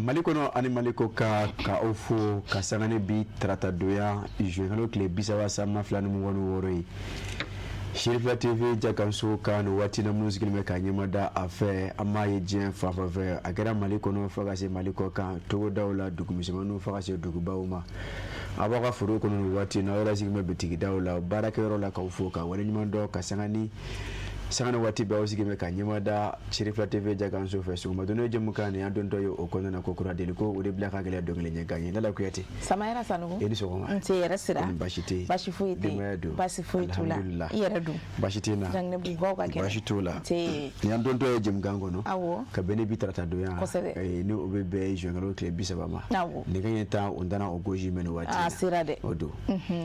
Mali kɔnɔ ani Mali kɔkan, ka aw fo ka sanga ni bi taratadonya juin kalo tile 30 san 2026 ye. Serifila TV jakanso kan nin waati na, minnu sigilen bɛ ka ɲɛmada a fɛ, an b'a ye diɲɛ fan fan fɛ, a kɛra Mali kɔnɔ fo ka se Mali kɔkan, togodaw la, dugumisɛnninw fo ka se dugubaw ma. A b'aw ka foro kɔnɔ nin waati na, aw yɛrɛ sigilen bɛ bitigidaw la, baarakɛyɔrɔ la, k'aw fo ka waleɲuman dɔn ka sanga ni sanga ni waati bɛɛ aw sigilen bɛ ka ɲɛmada Serifila TV jakanso fɛ. Sɔgɔma jɛmukan nin, an dontɔ ye o kɔnɔna na ko kura deli ko o de bila ka gɛlɛya dɔnkili ɲɛ gan ye. Lala Kuyate. Samayɛrɛ Sanogo. E ni sɔgɔma. Nse yɛrɛ sira. Baasi tɛ yen. Baasi foyi tɛ yen. Denbaya dun? Baasi foyi t'u la. Alhamdulillah. I yɛrɛ dun? Baasi tɛ n na. Janginɛbugukaw ka kɛnɛ. Baasi t'u la. Nse. Nin y'an dontɔ ye jɛmukan kɔnɔ. Awɔ. Ka bɛn ni bi taratadonya. Kosɛbɛ. Ni o bɛ bɛn juin kalo tile 30 ma. Awɔ. Nɛgɛ ɲɛ 10 o danna o gosi mɛn nin waati in na. A sera dɛ. O don.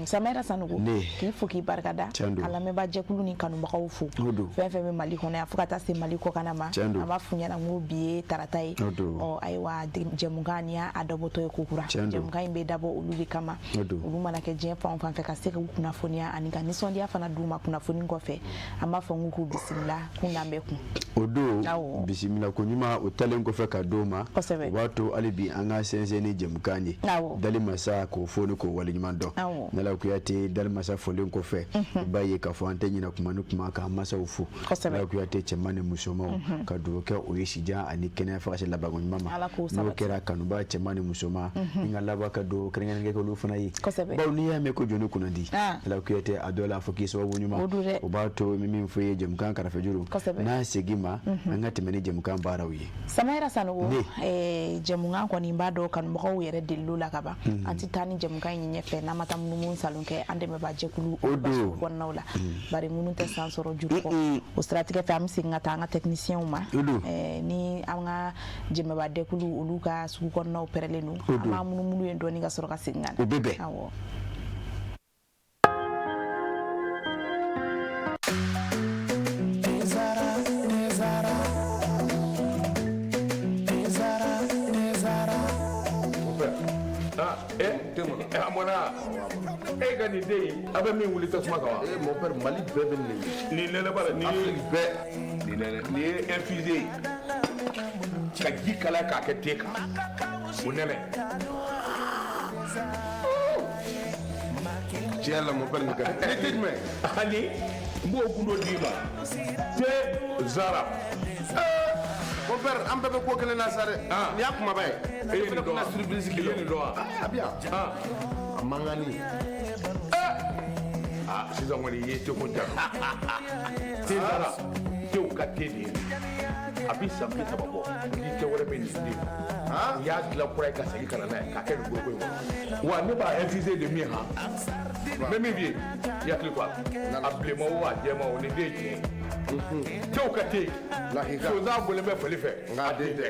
Samayɛrɛ Sanogo. Ne. K'i fo k'i barikada. Tiɲɛ don. Ka lamɛnbaa jɛkulu ni kanubagaw fo. O don. Fɛn fɛn bɛ Mali kɔnɔ yan fo ka taa se Mali kɔkanna ma. Tiɲɛ don. An b'a f'u ɲɛna ko bi ye tarata ye. O don. Ɔ ayiwa, jɛmukan nin y'a dabɔtɔ ye kokura. Tiɲɛ don. Jɛmukan in bɛ dabɔ olu de kama. O don. Olu mana kɛ diɲɛ fan o fan fɛ, ka se k'u kunnafoniya ani ka nisɔndiya fana d'u ma kunnafoni kɔfɛ. An b'a fɔ n k'u bisimila k'u n'an bɛ kun. O don. Awɔ. Bisimila ko ɲuman o talen kɔfɛ ka d'o ma. Kosɛbɛ. O b'a to hali bi an ka sɛnsɛn ni jɛmukan ye. Awɔ. Dali masa k'o fo ni k'o waleɲuman dɔn. Awɔ. Nala Kuyate, Dali masa folen kɔfɛ, i b'a ye k'a fɔ an tɛ ɲinɛ kuma ni kuma k'an masaw fo. Kosɛbɛ. Nala Kuyate, cɛman ni musomanw, ka dugawu kɛ o ye sijan ani kɛnɛya fo ka se labanko ɲuman ma. Ala k'o N'o sabati. kɛra, kanuba cɛman ni musoman, ni ka laban ka dugawu kɛrɛnkɛrɛn kɛ olu fana ye. Kosɛbɛ. Bawo n'i y'a mɛn ko jɔni kunnandi. Ah. Nala Kuyate, a dɔ la a fɔ k'i sababu ɲuman. O don dɛ. O b'a to min fɔ i ye jɛmukan kɛrɛfɛjuru. Kosɛbɛ. N'a segin ma, an ka tɛmɛ ni jɛmukan baaraw ye. Samayɛrɛ Sanogo. Ne. Jɛmukan kɔni, b'a dɔn kanubagaw yɛrɛ delil'o la ka ban. An tɛ taa ni jɛmukan in ye ɲɛfɛ n'an ma taa munumunu salon kɛ an dɛmɛbaa jɛkulu O don. kɔnɔnaw la. Bari minnu tɛ san sɔrɔ juru kɔ. O siratigɛ fɛ, an bɛ segin ka taa an ka techniciens ma. O don. Ni an ka jɛmɛbaa jɛkulu, olu ka sugu kɔnɔnaw pɛrɛlen don. O An don. b'an munumunu yen dɔɔni ka sɔrɔ ka segin ka na. O bɛ bɛn. Awɔ. Ah, eh, eh, a mɔna e ka nin den in, a bɛ min wuli tasuma kan wa? Eh, mon père, Mali bɛɛ bɛ nin ye. Nin nɛnɛ b'a la nin ye. Afrique bɛɛ. Nin nɛnɛ, nin ye infusé ye ka ji kalaya k'a kɛ te kan, o nɛnɛ. Tiɲɛ la, mon père, nin ka di. Nin te jumɛn? Ani n b'o gundo d'i ma, te zara. Mon père, an bɛɛ bɛ ko kelen na sa dɛ. Ah. Nin y'a kumaba ye. E ye nin fana dɔn wa? tɛna surprise I k'i ye la. nin dɔn wa? Ah, a bɛ yan. Ah. A mankanni. Ah, sisan kɔni i ye teko jaabi. Te zara, tew ka te de ye. A bi san 30 bɔ ni te wɛrɛ bɛ nin den. U y'a dilan kura ye ka segin ka na n'a ye k'a kɛ nin foroko in kɔnɔ wa. Ne b'a infusé de min han, n bɛ min f'i ye, i hakili to a la, a bilenman o, a jɛman o, nin den ye tiɲɛ ye, tew ka te. Lahika. Sonsan bɔlen bɛ fali fɛ. Nka a den tɛ.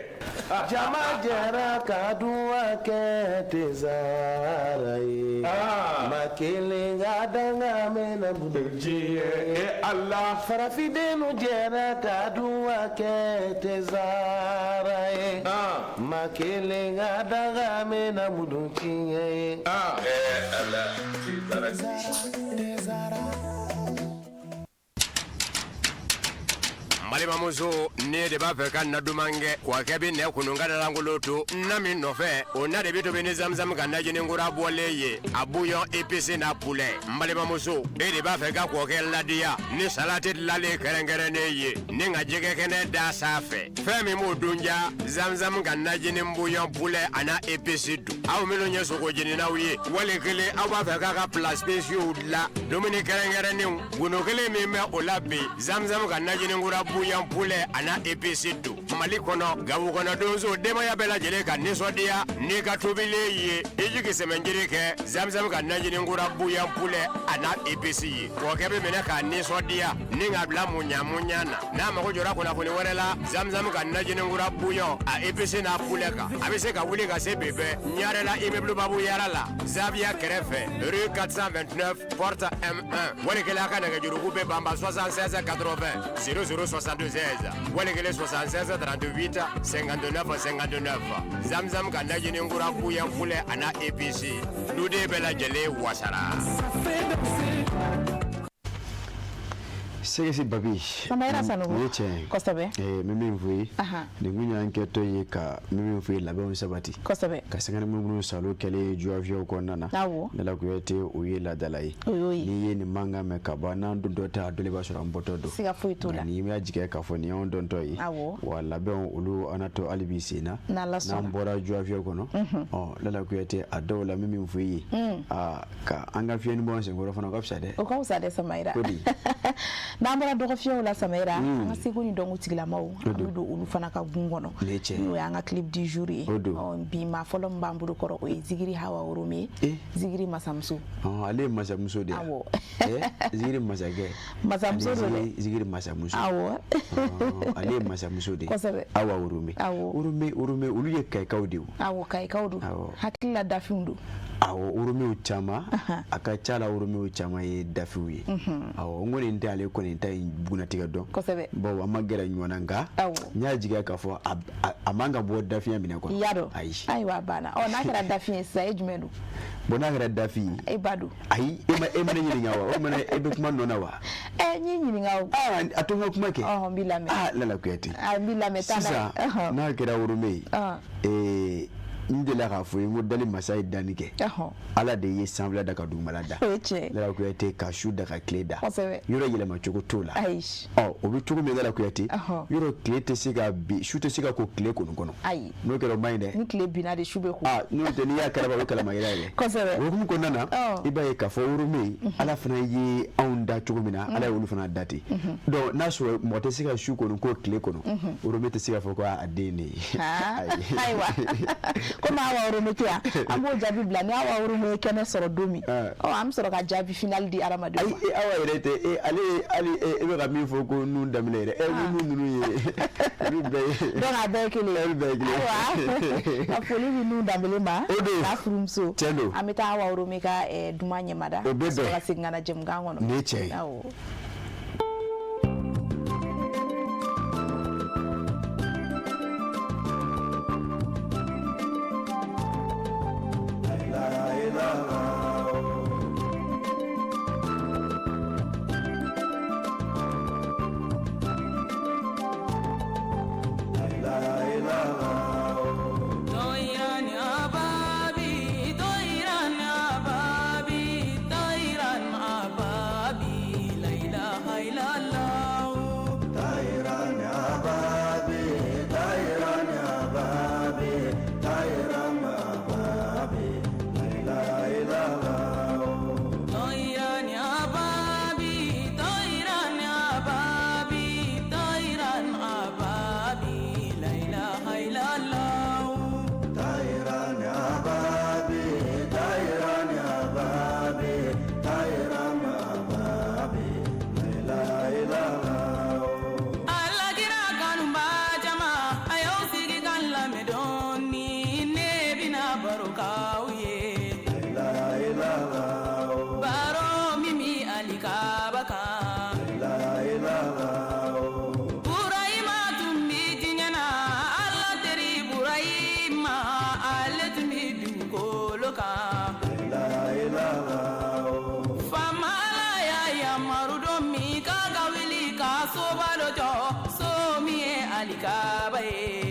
Jama jɛra ka duwa kɛ tezara ye. Ah. Ma kelen ka danga mɛnna budu. Diɲɛ e Ala. Farafindenw jɛra ka duwa kɛ tezara ye. Ah. Ma kelen ka danga mɛnna budu tiɲɛ ye. Ah. Ala te zara. N balimamuso, ne de b'a fɛ ka na duman kɛ wa kɛ bɛ nɛ kunun ka dalankolon to na min nɔfɛ, o na de bɛ tobi ni zamzam ka najini kura bɔlen ye, a bouillon épice n'a poulet. N balimamuso, e de b'a fɛ ka kɔkɛ ladiya ni salati dilanlen kɛrɛnkɛrɛnnen ye ni ka jɛgɛ kɛnɛ da sanfɛ, fɛn min b'o dun ja, zamzam ka najini bouillon poulet a n'a épice dun. Aw minnu ye sogo jeninaw ye, wali kelen aw b'a fɛ k'a ka plats spéciaux dilan, dumuni kɛrɛnkɛrɛnnenw, gundo kelen min bɛ o la bi, zamzam ka najini kura bouillon poulet a n'a épice don. Mali kɔnɔ, gawo kɔnɔ, donso, denbaya bɛɛ lajɛlen ka nisɔndiya n'i ka tobilen ye, i jigi sɛmɛnjiri kɛ zamzam ka najini kura bouillon poulet a n'a épice ye. Kɔkɛ bɛ minɛ k'a nisɔndiya ni k'a bila muɲa muɲa na. N'a mago jɔra kunnafoni wɛrɛ la zamzam ka najini kura bouillon a épice n'a poulet kan, a bɛ se ka wuli ka se bi bɛɛ ɲarela, immeuble Babu Yara la, Zaviya kɛrɛfɛ, rue 429 porte M1. Wali kelen, a ka nɛgɛjuruku bɛ banba 76 80 00. 76 wali kelen 76 38 59 59 Zamzam ka najini kura kuya kulɛ a n'a épice duden bɛɛ lajɛlen wasara. Sɛgɛsi Babi. Samayira Sanogo. O ye tiɲɛ ye. Kosɛbɛ. N bɛ min fɔ i ye. Nin kun y'an kɛtɔ ye ka n bɛ min fɔ i ye labɛnw sabati. Kosɛbɛ. Ka sanga ni munumunu salo kɛlen juwafiyew kɔnɔna na. Awɔ. Lala Kuyate o ye laadala ye. O y'o ye. N'i ye nin mankan mɛn ka ban n'an dontɔ tɛ a dɔw la i b'a sɔrɔ an bɔtɔ don. Siga foyi t'o la. Nka n'i y'a jigiya k'a fɔ nin y'anw dontɔ ye. Awɔ. Wa labɛnw olu an na to hali bi sen na. N'Ala sɔnna. N'an bɔra juwafiye kɔnɔ. Ɔ Lala Kuyate a dɔw la n bɛ min fɔ i ye. Aa ka an ka fiyɛni bɔ an senkɔrɔ fana o ka fisa dɛ. O ka fisa dɛ Samayira. Ko di? N'an bɔra dɔgɔfiyɛw la Samayira, an ka seko ni dɔnko tigilamaw an bɛ don olu fana ka gun kɔnɔ n'o y'an ka clip du jour ye. Bi maa fɔlɔ min b'an bolo kɔrɔ o ye Zigiri Hawa Orome ye, Zigiri masamuso. Ale ye masamuso de ye. Awɔ. Zigiri masakɛ. Masamuso don dɛ. Zigiri masamuso. Awɔ. Ale ye masamuso de ye. Kosɛbɛ. Hawa Orome. Awɔ. Orome Orome olu ye Kayikaw de ye. Awɔ, Kayikaw don. Hakili la dafinw don. Awɔ, Oromew caman a ka ca la Oromew caman ye dafinw ye. Awɔ, n kɔni tɛ ale kɔni ta in bugunnatigɛ dɔn. Kosɛbɛ. Bawo an ma gɛrɛ ɲɔgɔn na nka n y'a jigiya k'a fɔ a man ka bɔ dafinya minɛ kɔnɔ. I y'a dɔn. Ayi. Ayiwa a banna. Ɔ n'a kɛra dafin ye sisan e jumɛn don? Bon n'a kɛra dafin ye. E ba don. Ayi e ma ne ɲininka wa? O tuma e bɛ kuma nɔ na wa? Ɛ n y'i ɲininka o. Aa a to n ka kuma kɛ. Ɔhɔn n b'i lamɛn. Aa Lala Kuyate. A n b'i lamɛn taa n'a ye. Sisan n'a kɛra Orome ye. Ee n delila k'a fɔ i ye n ko dali masa ye danni kɛ. Ala de ye sanfɛla da ka dugumala da. O ye tiɲɛ ye. Lala Kuyate ka su da ka tile da. Kosɛbɛ. Yɔrɔ yɛlɛma cogo t'o la. Ayi. Ɔ o bɛ cogo min Lala Kuyate. Yɔrɔ tile tɛ se ka bin su tɛ se ka ko tile kɔni kɔnɔ. Ayi. N'o kɛra o man ɲi dɛ. Ni tile binna de su bɛ ko. Aa n'o tɛ n'i y'a kalama o ye kalama yira ye dɛ. Kosɛbɛ. O hukumu kɔnɔna na. I b'a ye k'a fɔ Orome Ala fana ye anw da cogo min na Ala ye olu fana da ten. Donc n'a sɔrɔ mɔgɔ tɛ se ka su kɔni ko tile kɔnɔ. Orome tɛ se k'a fɔ ko a den de ye. Ayiwa. Komi Awa Orome tɛ yan an b'o jaabi bila ni Awa Orome ye kɛnɛ sɔrɔ don min ɔ an bɛ sɔrɔ ka jaabi final di hadamadenw ma. Ayi Awa yɛrɛ tɛ ale hali e bɛ ka min fɔ ko nun daminɛ yɛrɛ nun ninnu ye olu bɛɛ ye. Donc a bɛɛ ye kelen ye. Olu bɛɛ ye kelen ye. Ayiwa ka foli di nun danbele ma. O don. N'a furumuso. Tiɲɛ don. An bɛ taa Awa Orome ka duman ɲɛmada. O bɛ bɛn. Ka sɔrɔ ka segin ka na jɛmukan kɔnɔ. Nin ye tiɲɛ ye. Awɔ. Bye.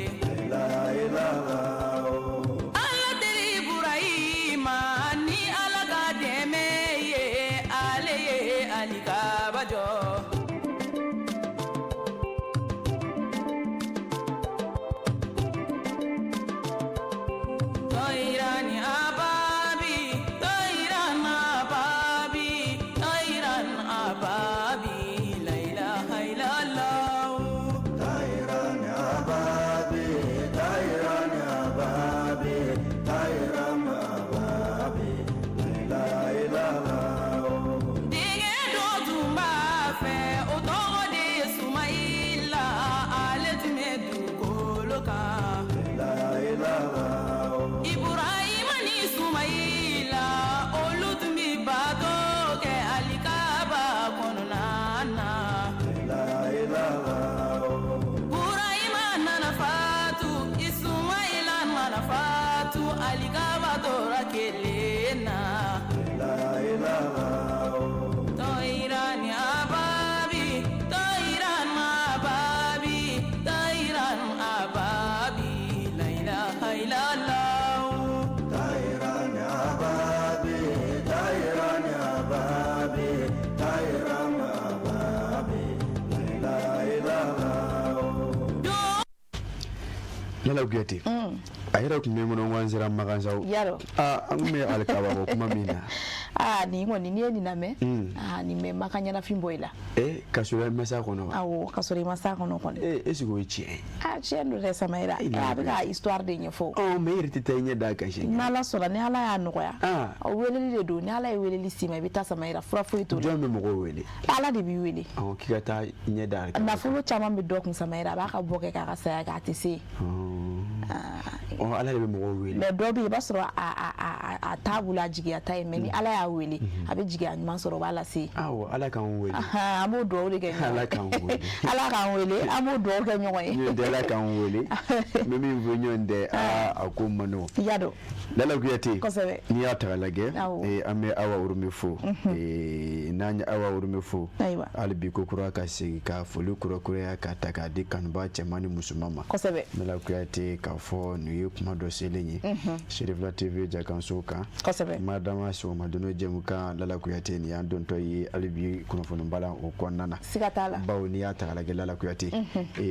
Lala Kuyate, a yɛrɛ tun bɛ n kɔnɔ ko an sera Makan sa o. Yarɔ. Aa, an tun bɛ alikaba ko kuma min na. Aa, nin kɔni, n'i ye nin lamɛn, aa, nin bɛ Makan ɲɛnafin bɔ i la. Ee, ka sɔrɔ i ma s'a kɔnɔ wa? Awɔ, ka sɔrɔ i ma s'a kɔnɔ kɔni. Ee, est ce que o ye tiɲɛ ye? Aa, tiɲɛ don dɛ, Samayira. A bɛ ka histoire de ɲɛfɔ. Ɔ, mais e yɛrɛ tɛ taa i ɲɛ d'a kan siɲɛ kelen? N'Ala sɔnna, ni Ala y'a nɔgɔya. O weleli de don, ni Ala ye weleli s'i ma, i bɛ taa, Samayira, fura foyi t'o la. Jɔn bɛ mɔgɔw wele? Ala de b'i wele. Ɔ, k'i ka taa ɲɛ da alikaba. Nafolo caman bɛ dɔ kun, Samayira, a b'a ka bɔ kɛ k'a ka saya kɛ, a tɛ se. Ɔ, Ala de bɛ mɔgɔw wele. Mais dɔ bɛ yen, i b'a sɔrɔ a t'a bolo, a jigiya ta ye, mais ni Ala y'a wele, a bɛ jigiya ɲuman sɔrɔ, o b'a lase. Awɔ, Ala k'an wele. An b'o dugawu de kɛ ɲɔgɔn ye. Ala k'an wele. Ala k'an wele, an b'o dugawu kɛ ɲɔgɔn ye. Ɲɔgɔn tɛ, Ala k'an wele. N bɛ min fɔ ɲɔgɔn tɛ, aa, a ko man nɔgɔn. I y'a dɔn. Lala Kuyate. Kosɛbɛ. N'i y'a ta k'a lajɛ, an bɛ Awa Wurumi fo. N'an ye Awa Wurumi fo. Ayiwa. Hali bi ko kura ka segin ka foli kurakuraya ka ta k'a di kanubaa cɛman ni musoman ma. Kosɛbɛ. Lala Kuyate, k'a fɔ nin ye kuma dɔ selen ye. Serifila TV jakanso kan. Kosɛbɛ. Madama sɔgɔma jɛmukan, Lala Kuyate, nin y'an dontɔ ye hali bi kunnafoni bala o kɔnɔna na. Siga t'a la. Bawo n'i y'a ta k'a lajɛ, Lala Kuyate,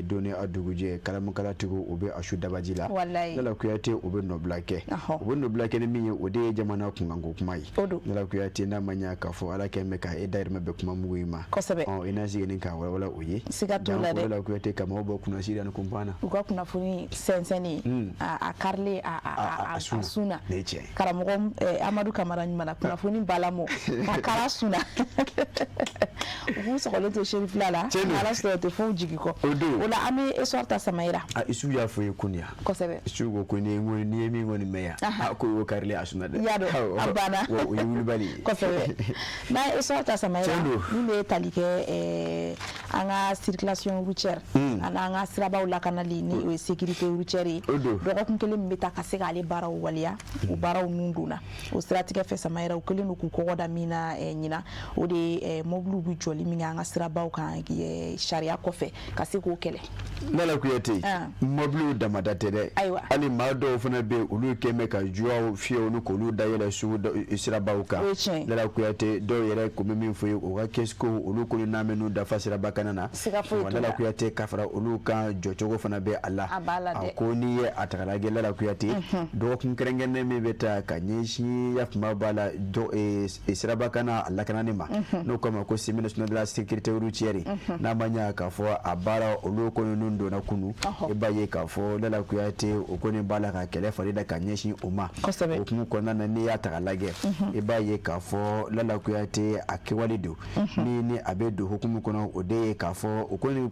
don ni a dugujɛ, kalamukalatigiw u bɛ a su dabaji la. Walayi. Lala Kuyate, u bɛ nɔbila kɛ. U bɛ nɔbila kɛ ni min ye, o de ye jamana kunkanko kuma ye. O don. Lala Kuyate, n'a ma ɲɛ k'a fɔ Ala kɛ bɛ ka e dayirimɛ bɛ kuma mugu in ma. Kosɛbɛ. Ɔ, i n'a sigi ni k'a walawala o ye. Siga t'o la dɛ. Lala Kuyate, ka maaw bɔ kunnasiri ani kunpan na. U ka kunnafoni sɛnsɛnni, a karilen a sun na. Ne ye tiɲɛ ye. Karamɔgɔ Amadu Kamara ɲuman, kunnafoni balamɔ ka kara sun na. U k'u sɔgɔlen to Serifila la. Ala sɔrɔ tɛ fo jigi kɔ. O don. O la, an bɛ histoire ta, Samayira. A, Isu y'a fɔ i ye kunun yan. Kosɛbɛ. Isu ko n'i ye min kɔni mɛn yan, a ko y'o karilen a sun na dɛ. I y'a dɔn, a banna. Wa o ye wulibali ye. Kosɛbɛ. N'an ye histoire ta, Samayira, min bɛ tali kɛ an ka circulation routière ani an ka sirabaw lakanali, ni o ye sécurité routière ye. O don. Dɔgɔkun kelen min bɛ taa ka se k'ale baaraw waleya, o baaraw nun donna. O siratigɛ fɛ, Samayira, u kɛlen don k'u kɔgɔ da min na ɲinan, o de ye mobiliw bɛ jɔli min kɛ an ka sirabaw kan sariya kɔfɛ, ka se k'o kɛlɛ. Lala Kuyate, mobiliw damada tɛ dɛ. Ayiwa. Hali maa dɔw fana bɛ yen, olu kɛn bɛ ka juwaw fiyɛw ni k'olu dayɛlɛ sugu sirabaw kan. O ye tiɲɛ ye. Lala Kuyate, dɔw yɛrɛ kun bɛ min fɔ ye, u ka kɛsikow, olu kɔni n'a bɛ n'u dafa siraba kana na. Siga foyi t'o la. Lala Kuyate, ka fara olu kan, jɔcogo fana bɛ a la. A b'a la dɛ. A ko n'i ye a ta k'a lajɛ, Lala Kuyate, dɔgɔkun kɛrɛnkɛrɛnnen min bɛ taa ka ɲɛsin yafama b'a la siraba kana a lakanani ma, n'o k'a ma ko semaine nationale de la sécurité routière, n'a ma ɲɛ k'a fɔ a baara olu kɔni nun donna kunu, i b'a ye k'a fɔ Lala Kuyate, o kɔni b'a la ka kɛlɛ fari da ka ɲɛsin o ma. Kosɛbɛ. O hukumu kɔnɔna na, n'i y'a ta k'a lajɛ, i b'a ye k'a fɔ Lala Kuyate, a kɛwale don ni a bɛ don hukumu kɔnɔ, o de ye k'a fɔ o kɔni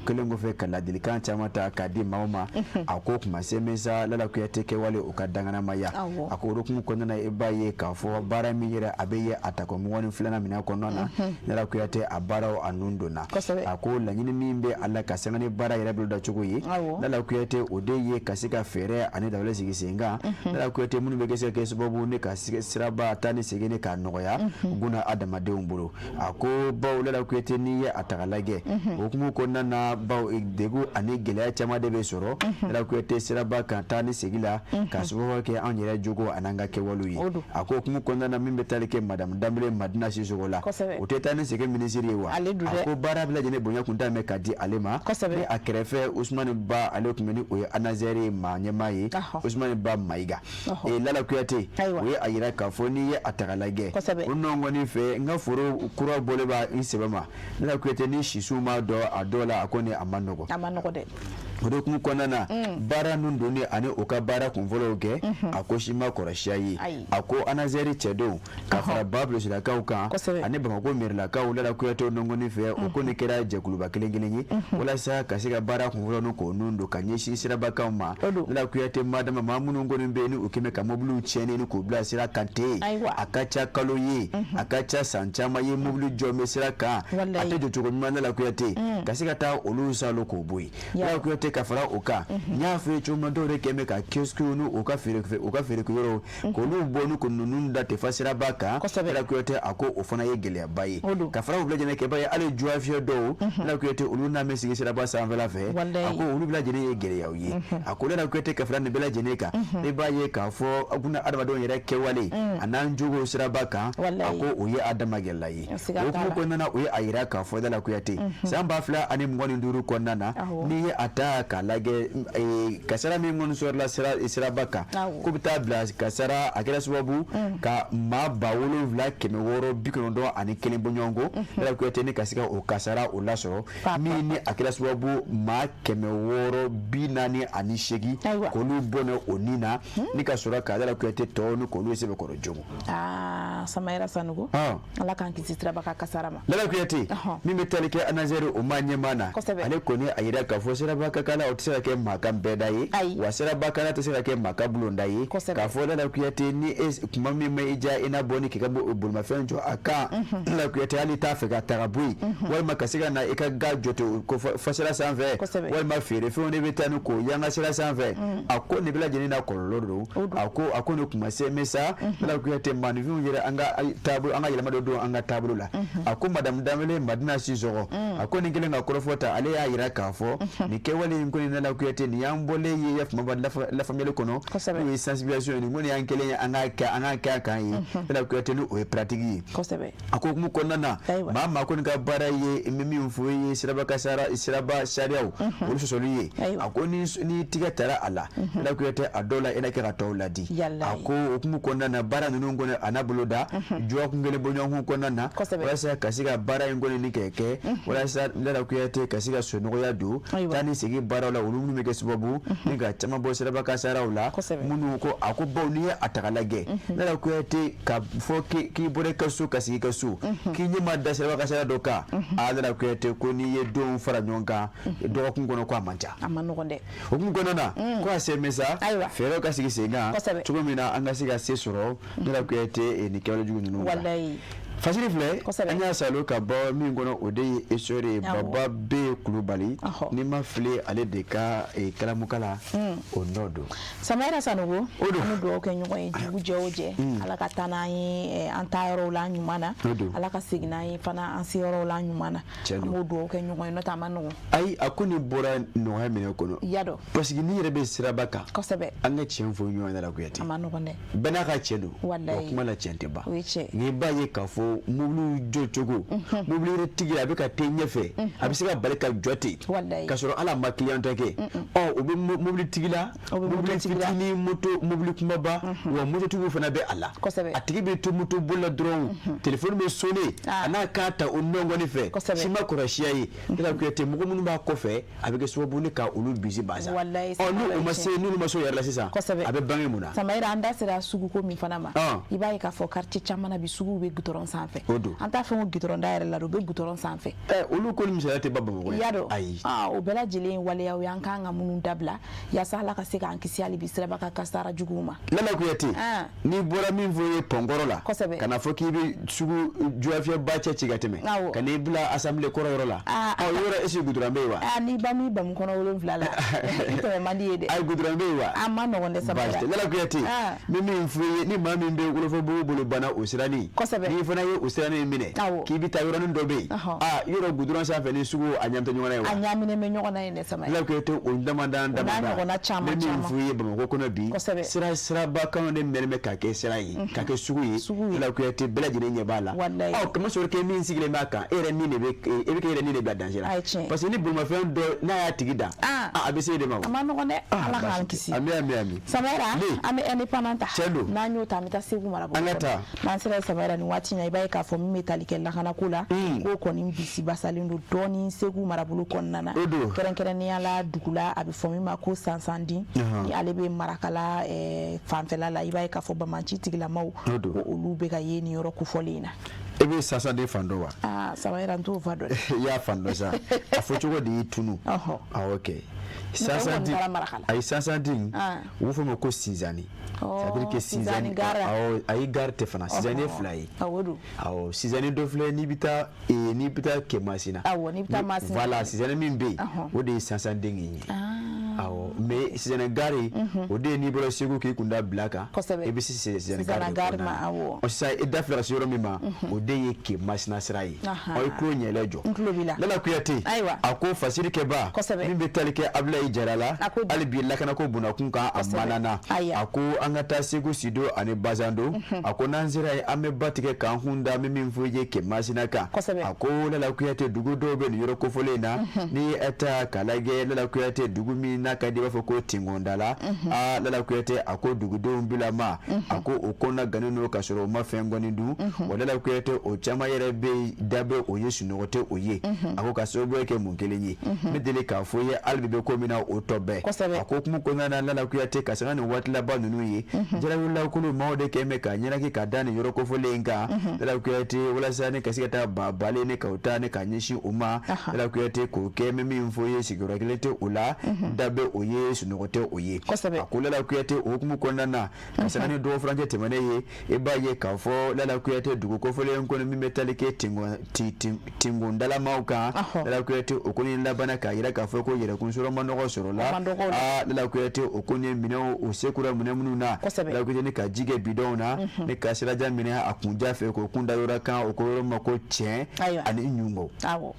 kɛlen kɔfɛ ka ladilikan caman ta k'a di maaw ma, a ko kuma se min sa, Lala Kuyate, kɛwale o ka danganamaya. A ko o hukumu kɔnɔna na, i b'a ye k'a fɔ baara min yɛrɛ a bɛ ye a tako 22nan minɛn kɔnɔna na, Lala Kuyate, a baaraw a nun donna. A ko laɲini min bɛ a la ka sanga ni baara yɛrɛ boloda cogo ye, Lala Kuyate, o de ye ka se ka fɛɛrɛ ani dabali sigi sen kan, Lala Kuyate, minnu bɛ se ka kɛ sababu ne ka siraba taa ni segin ne k'a nɔgɔya buna adamadenw bolo. A ko bawo, Lala Kuyate, n'i ye a ta k'a lajɛ, o hukumu kɔnɔna na, bawo degun ani gɛlɛya caman de bɛ sɔrɔ, Lala Kuyate, siraba kan taa ni segin la, ka sababu kɛ anw yɛrɛ jogo ani an ka kɛwalew ye. A ko hukumu kɔnɔna na, min bɛ tali kɛ madame Danbele Madina Sisoko la, o tɛ taa ni segin minisiri ye wa? A ko baara bɛɛ lajɛlen bonya kun t'a mɛn ka di ale ma. Ni a kɛrɛfɛ Usumani Ba, ale tun bɛ ni o ye ANASER maa ɲɛmaa ye, Usumani Ba Mayiga. Lala Kuyate, o ye a yira k'a fɔ n'i ye a ta k'a lajɛ, o nɔ kɔni fɛ, n ka foro kura bɔlen b'a n sɛbɛ ma, Lala Kuyate, ni sisiw ma dɔn a dɔw la, a ko ni a ma nɔgɔ. A ma nɔgɔ dɛ. O de hukumu kɔnɔna na, baara ninnu donni ani u ka baara kunfɔlɔw kɛ, a ko si ma kɔrɔsiya ye. A ko ANASER cɛdenw ka fara ba bilasilakaw kan ani Bamakɔ mɛrilakaw, Lala Kuyate, nɔngɔni fɛ, o kɔni kɛra jɛkuluba kelen kelen ye walasa ka se ka baara kunfɔlɔ ninnu k'o nun don ka ɲɛsin sirabakanw ma. Lala Kuyate, madama maa minnu kɔni bɛ yen ni u kɛmɛ ka mobiliw tiɲɛni ni k'u bila sira kan ten, a ka ca kalo ye, a ka ca san caman ye, mobili jɔ bɛ sira kan, a tɛ jɔ cogo ɲuman, Lala Kuyate, ka se ka taa olu salo k'o bɔ yen. Lala Kuyate, ka fara o kan, n y'a fɔ ye cogo min na, dɔw de kɛn bɛ ka kiosque ni u ka feerekɛyɔrɔw k'olu bɔ ni ko ninnu da tɛ fa siraba kan. Lala Kuyate, a ko o fana ye gɛlɛyaba ye. Ka fara o bɛɛ lajɛlen kɛ, i b'a ye hali juwa fiyɛ dɔw, Lala Kuyate, olu n'a bɛ sigi siraba sanfɛla fɛ, a ko olu bɛɛ lajɛlen ye gɛlɛyaw ye. A ko Lala Kuyate, ka fara nin bɛɛ lajɛlen kan, i b'a ye k'a fɔ buna adamadenw yɛrɛ kɛwale a n'an jogo siraba kan, a ko o ye a dama gɛlɛya ye. O hukumu kɔnɔna na, o ye a yira k'a fɔ Lala Kuyate, san 2025 kɔnɔna na, n'i ye a ta k'a lajɛ kasara min kɔni sɔrɔla siraba kan k'o bɛ taa bila kasara a kɛra sababu ka maa 7691 bɔɲɔgɔnko Lala Kuyate ni ka se ka o kasara o lasɔrɔ min ni a kɛra sababu maa 648 k'olu bɔnɛ o ni na ni ka sɔrɔ ka Lala Kuyate tɔw ni k'olu sɛbɛkɔrɔ jogo. Aa Samayira Sanogo Ala k'an kisi siraba kan kasara ma. Lala Kuyate min bɛ tali kɛ ANASER o maa ɲɛmaa na ale kɔni a yira k'a fɔ siraba kan kasara o tɛ se ka kɛ maa ka bɛda ye wa siraba kan tɛ se ka kɛ maa ka bulonda ye k'a fɔ Lala Kuyate ni e kuma min ma i diya i na bɔ ni k'i ka bolimafɛn jɔ a kan Lala Kuyate hali i t'a fɛ ka ta ka bɔ yen walima ka se ka na i ka ga jɔ ten ko fɔ sira sanfɛ walima feerefɛnw de bɛ taa ni k'o yanga sira sanfɛ a ko nin bɛɛ lajɛlen na kɔlɔlɔ don a ko nin kuma se mɛ sa Lala Kuyate maaninfinw yɛrɛ an ka taabolo an ka yɛlɛma dɔ don an ka taabolo la a ko madamu Danbele Madina Sisɔkɔ a ko nin kelen ka kɔrɔfɔ ta ale y'a jira k'a fɔ nin kɛwale in kɔni Lala Kuyate nin y'an bɔlen ye ya kumaba lafaamuyali kɔnɔ n'o ye sensibilisation ye nin kɔni y'an kɛlen ye an ka kɛ an ka kɛ a kan ye Lala Kuyate ni o ye pratique ye a ko hukumu kɔnɔna na maa maa kɔni ka baara ye n bɛ min fɔ i ye siraba kasara siraba sariyaw olu sɔsɔli ye a ko ni tigɛ tara a la Lala Kuyate a dɔw la i na kɛ ka tɔw ladi a ko hukumu kɔnɔna na baara ninnu kɔni a n'a bolo da dɔgɔkun kelen bɔɲɔgɔnkun kɔnɔna na walasa ka se ka baara in kɔni ni kɛ kɛ walasa Lala Kuyate ka se ka sonɔgɔya don taa ni segin baaraw la olu minnu bɛ kɛ sababu ni ka caman bɔ siraba kasaraw la minnu ko a ko bawo n'i ye a ta k'a lajɛ Lala Kuyate ka fɔ k'i bɔra i ka so ka sigi i ka so k'i ɲɛ ma da siraba kasara dɔ kan a Lala Kuyate ko n'i ye denw fara ɲɔgɔn kan dɔgɔkun kɔnɔ ko a man ca a man nɔgɔn dɛ o hukumu kɔnɔna na ko a se bɛ sa fɛɛrɛw ka sigi sen kan cogo min na an ka se ka se sɔrɔ Lala Kuyate nin kɛwale jugu ninnu kan fasiri filɛ an y'a salo ka bɔ min kɔnɔ o de ye histoire ye Baba B Kulubali n'i ma fili ale de ka kalamukala o nɔ don Samayira Sanogo an bɛ dugawu kɛ ɲɔgɔn ye dugu jɛ o jɛ Ala ka taa n'an ye an taayɔrɔw la ɲuman na Ala ka segin n'an ye fana an seyɔrɔw la ɲuman na an b'o dugawu kɛ ɲɔgɔn ye n'o tɛ a man nɔgɔn. Ayi a ko nin bɔra nɔgɔya minɛ kɔnɔ. I y'a dɔn. Parce que n'i yɛrɛ bɛ siraba kan. Kosɛbɛ. An ka tiɲɛ fɔ ɲɔgɔn ɲɛna Kuyate. A man nɔgɔn dɛ. Bɛɛ n'a ka tiɲɛ don. Walayi. Wa kuma la tiɲɛ tɛ ban. O ye tiɲɛ. N'i b'a ye k'a fɔ mobili jɔ cogo. Mobili yɛrɛ tigi a bɛ ka taa ɲɛfɛ. A bɛ se ka bali ka jɔ ten. Walayi. K'a sɔrɔ hali a ma client kɛ. Ɔ o bɛ mobili tigi la. Mobili fitinin moto mobili kunbaba wa mototigiw fana bɛ a la. Kosɛbɛ. A tigi bɛ to moto boli la dɔrɔn. Téléphone bɛ sonner. A n'a k'a ta o nɔngɔnni fɛ. Kosɛbɛ. Si ma kɔrɔ siya ye. Lala Kuyate mɔgɔ minnu b'a kɔfɛ a bɛ kɛ sababu ni ka olu bisi basa. Walayi ɔ n'u ma se n'olu ma se o yɛrɛ la sisan. Kosɛbɛ. A bɛ bange mun na. Samayira an da sera suguko min fana ma. I b'a ye k'a fɔ quartier caman na bi suguw bɛ goudron sanfɛ. O don. An t'a fɔ ko goudron da yɛrɛ la dɛ u bɛ goudron sanfɛ. Ɛ olu ko ni misaliya tɛ ban Bamakɔ yan. I y'a dɔn. Ayi. O bɛɛ lajɛlen ye waleyaw ye an kan ka minnu dabila yaasa Ala ka se k'an kisi hali bi siraba kan kasara juguw ma. Lala Kuyate. N'i bɔra min fɔ ye pɔnkɔrɔ la. Kosɛbɛ. Ka na fɔ k'i bɛ sugu jɔfiyɛba cɛ ci ka tɛmɛ. Awɔ. Ka n'i bila assemblée kɔrɔ yɔrɔ la. Ɔ yɔrɔ est ce que goudron bɛ yen wa. N'i ba m'i bamu kɔnɔ 7 la i tɛmɛ man di ye dɛ. Ayi goudron bɛ yen wa. A man nɔgɔn dɛ Samayira. Baasi tɛ Lala Kuyate. N bɛ min f'i ye ni maa min bɛ Wolofɔbugu bolo banna o siranin. Kosɛbɛ. N'i fana ye o siranin minɛ. Awɔ. K'i bɛ taa yɔrɔnin dɔ bɛ yen. Aa yɔrɔ goudron sanfɛ ni sugu a ɲaaminen tɛ ɲɔgɔn na ye wa. A ɲaaminen bɛ ɲɔgɔn na yen dɛ Samayira. Lala Kuyate o damadan damadan. O n'a ɲɔgɔnna caman n bɛ caman. min f'i ye Bamakɔ kɔnɔ bi. Kosɛbɛ. Sira siraba kan de mɛnɛ bɛ ka kɛ sira ye. Ka kɛ sugu ye. Sugu ye. Lala Kuyate bɛɛ lajɛlen ɲɛ b'a la. Walayi. Ɔ kama sɔrɔ kɛ min sigilen b'a kan e yɛrɛ ni de bɛ e bɛ k'e yɛrɛ ni de bila danger la. A ye tiɲɛ. Parce que ni bolimafɛn dɔ n'a y'a tigi dan. A bɛ se e de ma o. A man nɔgɔn dɛ. Ala k'an kisi. Ami ami ami. Samayira an bɛ indépendant ta. Tiɲɛ don. N'an y'o ta an bɛ taa Segu marabolo An ka taa. N'an sera Samayira nin waati in na i b'a ye k'a fɔ min bɛ tali kɛ lakanako la. K'o kɔni bisi basalen don dɔɔni Segu marabolo kɔnɔna na. O don. Kɛrɛnkɛrɛnnenya la dugu la a bɛ fɔ min ma ko Sansandin. Ni ale bɛ Marakala fanfɛla la i b'a ye k'a fɔ banbaanci tigilamaw. O don. Ko olu bɛ ka ye nin yɔrɔ kofɔlen in na. E bɛ Sansandin fan dɔn wa? Aa Samayira n t'o fan dɔn dɛ. I y'a fan dɔn sa. A fɔ cogo de y'i tunu. Ɔhɔ. Awɔ kɛ. Sansandin ayi Sansandin u b'a fɔ o ma ko Sinzani. C'est à dire que Sinzani gare. Awɔ ayi gare tɛ fana Sinzani ye fila ye. Awɔ don. Awɔ Sinzani dɔ filɛ n'i bɛ taa n'i bɛ taa Kɛmasina. Awɔ n'i bɛ taa Masina. Voilà Sinzani min bɛ yen o de ye Sansandin ye. Awɔ, mais Sisɛnɛ gare, o de ye n'i bɔra Segu k'i kun da Bila kan, i bɛ se Sisɛnɛ gare de kɔnɔna na. Ɔ, sisan i da filɛ ka se yɔrɔ min ma, o de ye Ke Masina sira ye. Ɔ, i tulo ɲɛlɛ jɔ. N tulo b'i la. Lala Kuyate. Ayiwa. A ko fasirikɛba min bɛ tali kɛ Abulayi Jara la, hali bi lakanako bundakun kan, a manana. A ko an ka taa Segu Sido ani Bazando. A ko n'an sera yen, an bɛ ba tigɛ k'an kun da min min fɔ i ye Ke Masina kan. A ko Lala Kuyate, dugu dɔw bɛ nin yɔrɔ kofɔlen in na. N'i ye ta k'a lajɛ, Lala Kuyate, dugu min n'a ka di i b'a fɔ ko Tingondala. Aa, Lala Kuyate, a ko dugudenw bilama, a ko o kɔnɔna gannen don ka sɔrɔ u ma fɛn kɔni dun. Wa Lala Kuyate, o caman yɛrɛ bɛ yen, da bɛ o ye, sunɔgɔ tɛ o ye. A ko ka sababu kɛ mun kelen ye, n bɛ deli k'a fɔ i ye, hali bi bɛ ko min na, o tɔ bɛɛ. A ko hukumu kɔnɔna na, Lala Kuyate, ka sanga nin waati laban ninnu ye, jarawulilakulu maaw de kɛlen bɛ ka ɲɛnaki ka da nin yɔrɔ kofɔlen in kan, Lala Kuyate, walasa ne ka se ka taa babalen ne ka taa ne ka ɲɛsin u ma. Lala Kuyate, k'o kɛ, n bɛ min fɔ i ye, sigiyɔrɔ kelen tɛ o la, da bɛ o ye, sunɔgɔ tɛ o ye. A ko Lala Kuyate, o hukumu kɔnɔna na, ka sanga ni dɔgɔ furancɛ tɛmɛnen ye, i b'a ye k'a fɔ Lala Kuyate, dugu kofɔlen kɔni min bɛ tali kɛ Tingondalamaw kan, Lala Kuyate, o kɔni labanna k'a jira k'a fɔ ko yɛrɛkun sɔrɔ ma nɔgɔ sɔrɔ la. Aa, Lala Kuyate, o kɔni ye minɛnw o sekura minɛn minnu na, Lala Kuyate, ni ka ji kɛ bidɔnw na, ni ka sirajan minɛ a kunja fɛ k'o kun da yɔrɔ kan, o ko yɔrɔ ma ko Cɛn ani Ɲungo.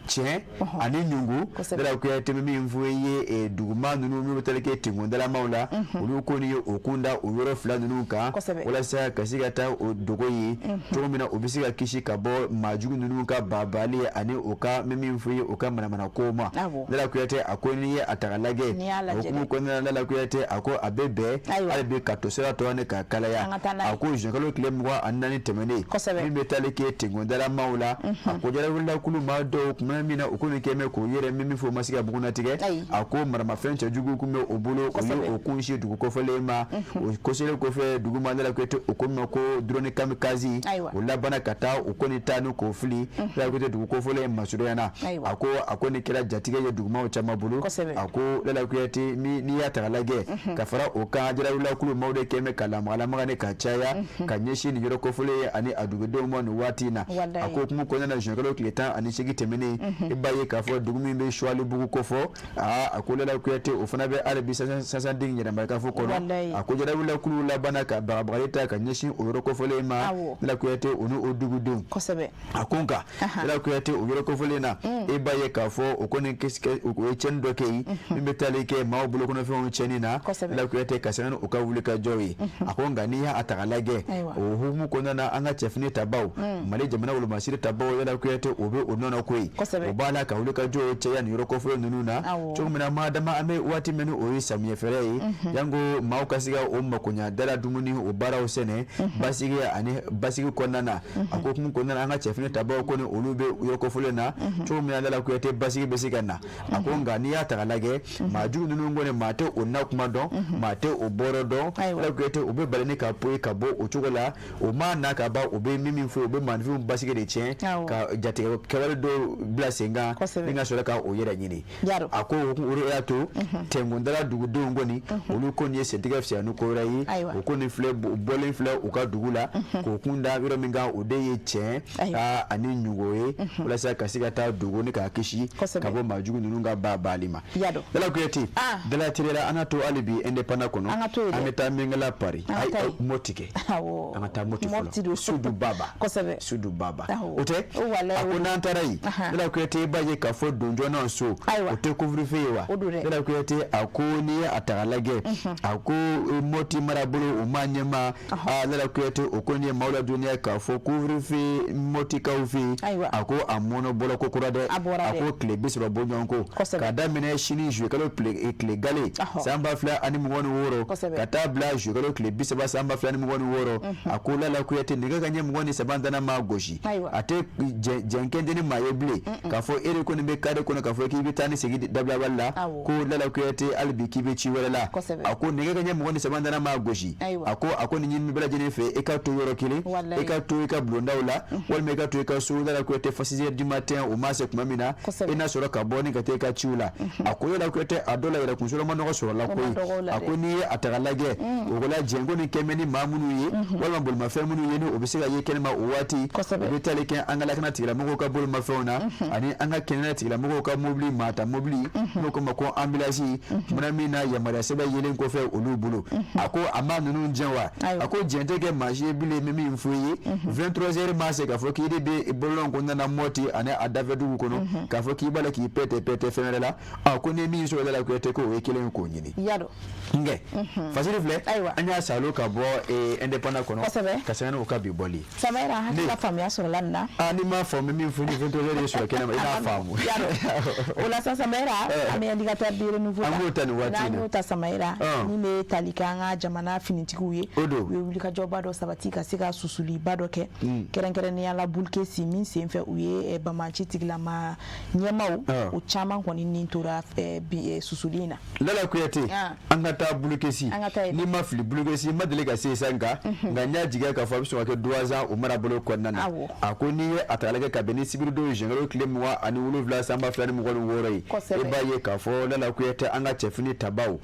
Cɛn ani Ɲungu, Lala Kuyate, bɛ min fɔ i ye, duguma ninnu min bɛ tali kɛ Tingondalamaw la, olu kɔni ye o kun da o yɔrɔ fila ninnu kan walasa ka se ka taa o dogo ye cogo min na, u bɛ se ka kisi ka bɔ maajugu ninnu ka babaali ani o ka, n bɛ min fɔ i ye, o ka manamana ko ma. Lala Kuyate, a ko n'i ye a ta k'a lajɛ, o hukumu kɔnɔna na, Lala Kuyate, a ko a bɛ bɛn hali bi ka to sira tɔ ni ka kalaya. A ko zuwɛnkalo tile 24 tɛmɛnen, min bɛ tali kɛ Tingondalamaw la, a ko jarawulilakulu maa dɔw tuma min na u kɔni kɛlen bɛ k'o yɛrɛ min fɔ, u ma se ka bugunnatigɛ. A ko maramafɛn cɛjugu tun bɛ o bolo, o ye o kunsin dugu kofɔlen ma. O koselen kɔfɛ dugu ma, Lala Kuyate, o ko ma ko drone kamikaze, o labanna ka taa o kɔni ta ni k'o fili, Lala Kuyate, dugu kofɔlen masurunya na. A ko a kɔni kɛra jatigɛ ye dugumaw caman bolo. A ko Lala Kuyate, n'i y'a ta k'a lajɛ, ka fara o kan, jarawulilakulu maaw de kɛlen bɛ ka lamagalamaga ni ka caya ka ɲɛsin nin yɔrɔ kofɔlen ye ani a dugudenw ma nin waati in na. A ko hukumu kɔnɔna na, zuwɛnkalo tile 18 tɛmɛnen, i b'a ye k'a fɔ dugu min bɛ Suwalibugu kofɔ, aa, a ko Lala Kuyate, o fana bɛ hali bi Sansanding yɛrɛmarakafo kɔnɔ. A ko jarawulilakulu labanna ka bagabagali ta ka ɲɛsin o yɔrɔ kofɔlen ma, Lala Kuyate, o ni o dugudenw. A ko nka, Lala Kuyate, o yɔrɔ kofɔlen na, e b'a ye k'a fɔ o kɔni o ye tiɲɛni dɔ kɛ yen min bɛ tali kɛ maaw bolokɔnɔfɛnw tiɲɛni na, Lala Kuyate, ka sanga ni u ka wulikajɔw ye. A ko nka n'i y'a ta k'a lajɛ, o hukumu kɔnɔna na, an ka cɛfini tabaw, Mali jamana wolomasiri tabaw, Lala Kuyate, o bɛ o nɔ ko ye, o b'a la ka wulikajɔw caya nin yɔrɔ kofɔlen ninnu na cogo min na, madama an bɛ waati min, o ye samiyɛ fɛrɛ ye, janko maaw ka se ka o makoɲa dala dumuni o baaraw sɛnɛ basigi ani basigi kɔnɔna na. A ko hukumu kɔnɔna na, an ka cɛfini tabaw kɔni, olu bɛ yɔrɔ kofɔlen na cogo min na, Lala Kuyate, basigi bɛ se ka na. A ko nka n'i y'a ta k'a lajɛ, maa jugu ninnu kɔni, maa tɛ o na kuma dɔn, maa tɛ o bɔyɔrɔ dɔn. Lala Kuyate, u bɛ bali ni ka poyi ka bɔ o cogo la. O maa na ka ban, u bɛ min fɔ, u bɛ maaninfinw basigi de tiɲɛ, ka jatigɛ kɛwale dɔw bila sen kan ni ka sɔrɔ ka o yɛrɛ ɲini. A ko o de y'a to Tɛnkundala dugudenw kɔni, olu kɔni ye sentigɛ fisaya ni ko wɛrɛ ye. O kɔni filɛ, bɔlen filɛ u ka dugu la k'o kun da yɔrɔ min kan, o de ye Cɛn ani Ɲugo ye, walasa ka se ka taa dogo ni k'a kisi ka bɔ maajugu ninnu ka babaali ma. Lala Kuyate, dala teliya, an ka to hali bi Indépendant kɔnɔ, an bɛ taa Miɲankala Pari, Moti kɛ, an ka taa Moti fɔlɔ, Sudu Baba, Sudu Baba, o tɛ. A ko n'an taara yen, Lala Kuyate, i b'a ye k'a fɔ don joona so, o tɛ couvre-feu ye wa? Lala Kuyate, a ko n'i ye a ta k'a lajɛ, a ko Moti marabolo o maa ɲɛmaa, aa, Lala Kuyate, o kɔni ye maaw ladɔnniya k'a fɔ couvre-feu Motikaw fɛ yen, a ko a mɔnɔ bɔra ko kura dɛ. A ko tile 30 bɔɲɔgɔnko, k'a daminɛ sini zuwɛnkalo tile gale san 2026 ka taa bila zuwɛnkalo tile 30 san 2026. A ko Lala Kuyate, nɛgɛ ka ɲɛ 23 dana maa gosi, a tɛ jɛnkɛn ni maa ye bilen k'a fɔ e de kɔni bɛ kare kɔnɔ, k'a fɔ k'i bɛ taa ni segin dabilabali la, ko Lala Kuyate, hali bi k'i bɛ ci wɛrɛ la. A ko nɛgɛ ka ɲɛ 23 dana maa gosi, a ko a kɔni ɲini bɛɛ lajɛlen fɛ, i ka to yɔrɔ kelen, i ka to i ka bulondaw la, walima i ka to i ka so. Lala Kuyate, fo 6 heures du matin o maa se tuma min na, i na sɔrɔ ka bɔ ni ka taa i ka ciw la. A ko Lala Kuyate, a dɔw la yɛrɛ kunsɔrɔ ma nɔgɔ sɔrɔ la koyi. A ko n'i ye a ta k'a lajɛ, o ko la jɛnko ni kɛmɛ ni maa minnu ye, walima bolimafɛn minnu ye, ni o bɛ se ka ye kɛnɛma o waati, o bɛ tali kɛ an ka lakana tigilamɔgɔw ka bolimafɛnw na ani an ka kɛnɛya tigilamɔgɔw ka mobili, maa ta mobili, n'o ko ma ko ambulance. waati kumana min na yamaruya sɛbɛn yelen kɔfɛ olu bolo. A ko a ma ninnu jɛn wa? A ko jɛn tɛ kɛ maa si ye bilen. Bɛ min fɔ i ye, 23 heures ma se k'a fɔ k'i de bɛ bɔlɔn kɔnɔna na Mɔti ani a dafɛ dugu kɔnɔ, k'a fɔ k'i b'a la k'i pɛtɛ pɛtɛ fɛn wɛrɛ la. A ko ni min sɔrɔ la Kuyate, ko o ye kelen ye k'o ɲini. Nkɛ Fasiri filɛ, an y'a salo ka bɔ Indépendant kɔnɔ ka sanga n'o ka bi bɔli. Samayira, hakili la faamuya sɔrɔla nin na. Aa, n'i m'a faamu, min fɔ ni 23 heures sɔrɔ kɛnɛ ma, i b'a faamu. O la sa Samayira, an bɛ Indicateur du renouveau. An b'o ta nin waati in na. N'an y'o ta Samayira, min bɛ tali kɛ an ka jamana finitigiw ye. O don. U ye wulikajɔba dɔ sabati ka se ka susuliba dɔ kɛ, kɛrɛnkɛrɛnnenya la Bulukesi min senfɛ, u ye banbaanci tigilama ɲɛmaw o caman kɔni ni tora susuli in na. Lala Kuyate, an ka taa Bulukesi. N'i ma fili, Bulukesi ma deli ka se sa, nka n y'a jigiya k'a fɔ a bɛ sɔn ka kɛ Duwanzan o marabolo kɔnɔna na. A ko n'i ye a ta k'a lajɛ, ka bɛn ni sibiridon juin tile 27 san 2026 ye, e b'a ye k'a fɔ Lala Kuyate, an ka cɛfini tabaw,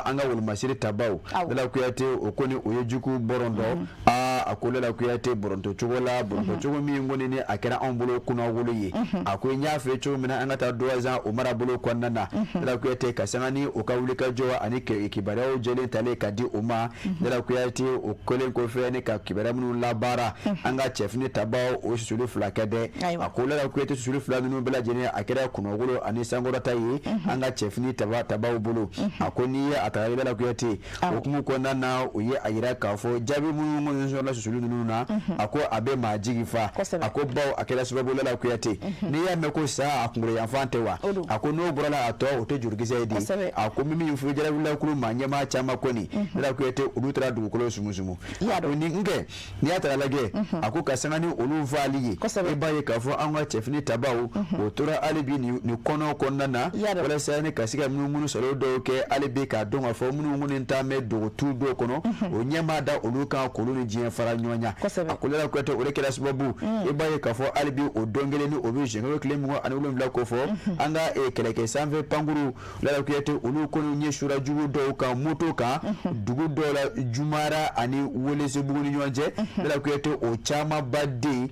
an ka wolomasiri tabaw, Lala Kuyate, o kɔni o ye jugu bɔrɔntɔ. Aa, a ko Lala Kuyate, bɔrɔntɔ cogo la, bɔrɔntɔ cogo min kɔni ni a kɛra anw bolo kunnawolo ye. A ko n y'a fɛ cogo min na, an ka taa Duwanzan o marabolo kɔnɔna na, Lala Kuyate, ka sanga ni o ka wulikajɔ ani kibaruyaw jɛlen talen ka di o ma. Lala Kuyate, o kɛlen kɔfɛ ni ka kibaruya minnu labaara, an ka cɛfini tabaw o susuli fila kɛ dɛ. A ko Lala Kuyate, susuli fila ninnu bɛɛ lajɛlen, a kɛra kunnawolo ani sankɔrɔta ye an ka cɛfini tabaw bolo. A ko n'i ye a ta Lala Kuyate, o hukumu kɔnɔna na, u ye a jira k'a fɔ jaabi minnu kɔni sɔrɔla susuli ninnu na, a ko a bɛ maa jigi fa. A ko bawo a kɛra sababu, Lala Kuyate, n'i y'a mɛn ko sa a kunkolo yanfan tɛ wa? A ko n'o bɔra la, a tɔ o tɛ jurukisɛ ye de. A ko min fɔ jarawulilakulu maa ɲɛmaa caman kɔni, Lala Kuyate, olu taara dugukolo sumusumu. A ko ni nkɛ n'i y'a ta lajɛ, a ko ka sanga ni olu faali ye, e b'a ye k'a fɔ an ka cɛfini tabaw o tora hali bi nin kɔnɔ kɔnɔna na, walasa ni ka se ka munumunu salo dɔw kɛ hali bi, k'a dɔn k'a fɔ minnu kɔni taa bɛ dogotu dɔw kɔnɔ, o ɲɛmaa da olu kan k'olu ni diɲɛ fara ɲɔgɔn ɲɛ. A ko Lala Kuyate, o de kɛra sababu, e b'a ye k'a fɔ hali bi o don kelen ni o bɛ juin tile 27 ko fɔ, an ka kɛlɛkɛ sanfɛ pankuru, Lala Kuyate, olu kɔni ɲɛ sura jugu dɔw kan moto kan dugu dɔw la Jumara ani Welesebugu ni ɲɔgɔn cɛ. Lala Kuyate, o camanba den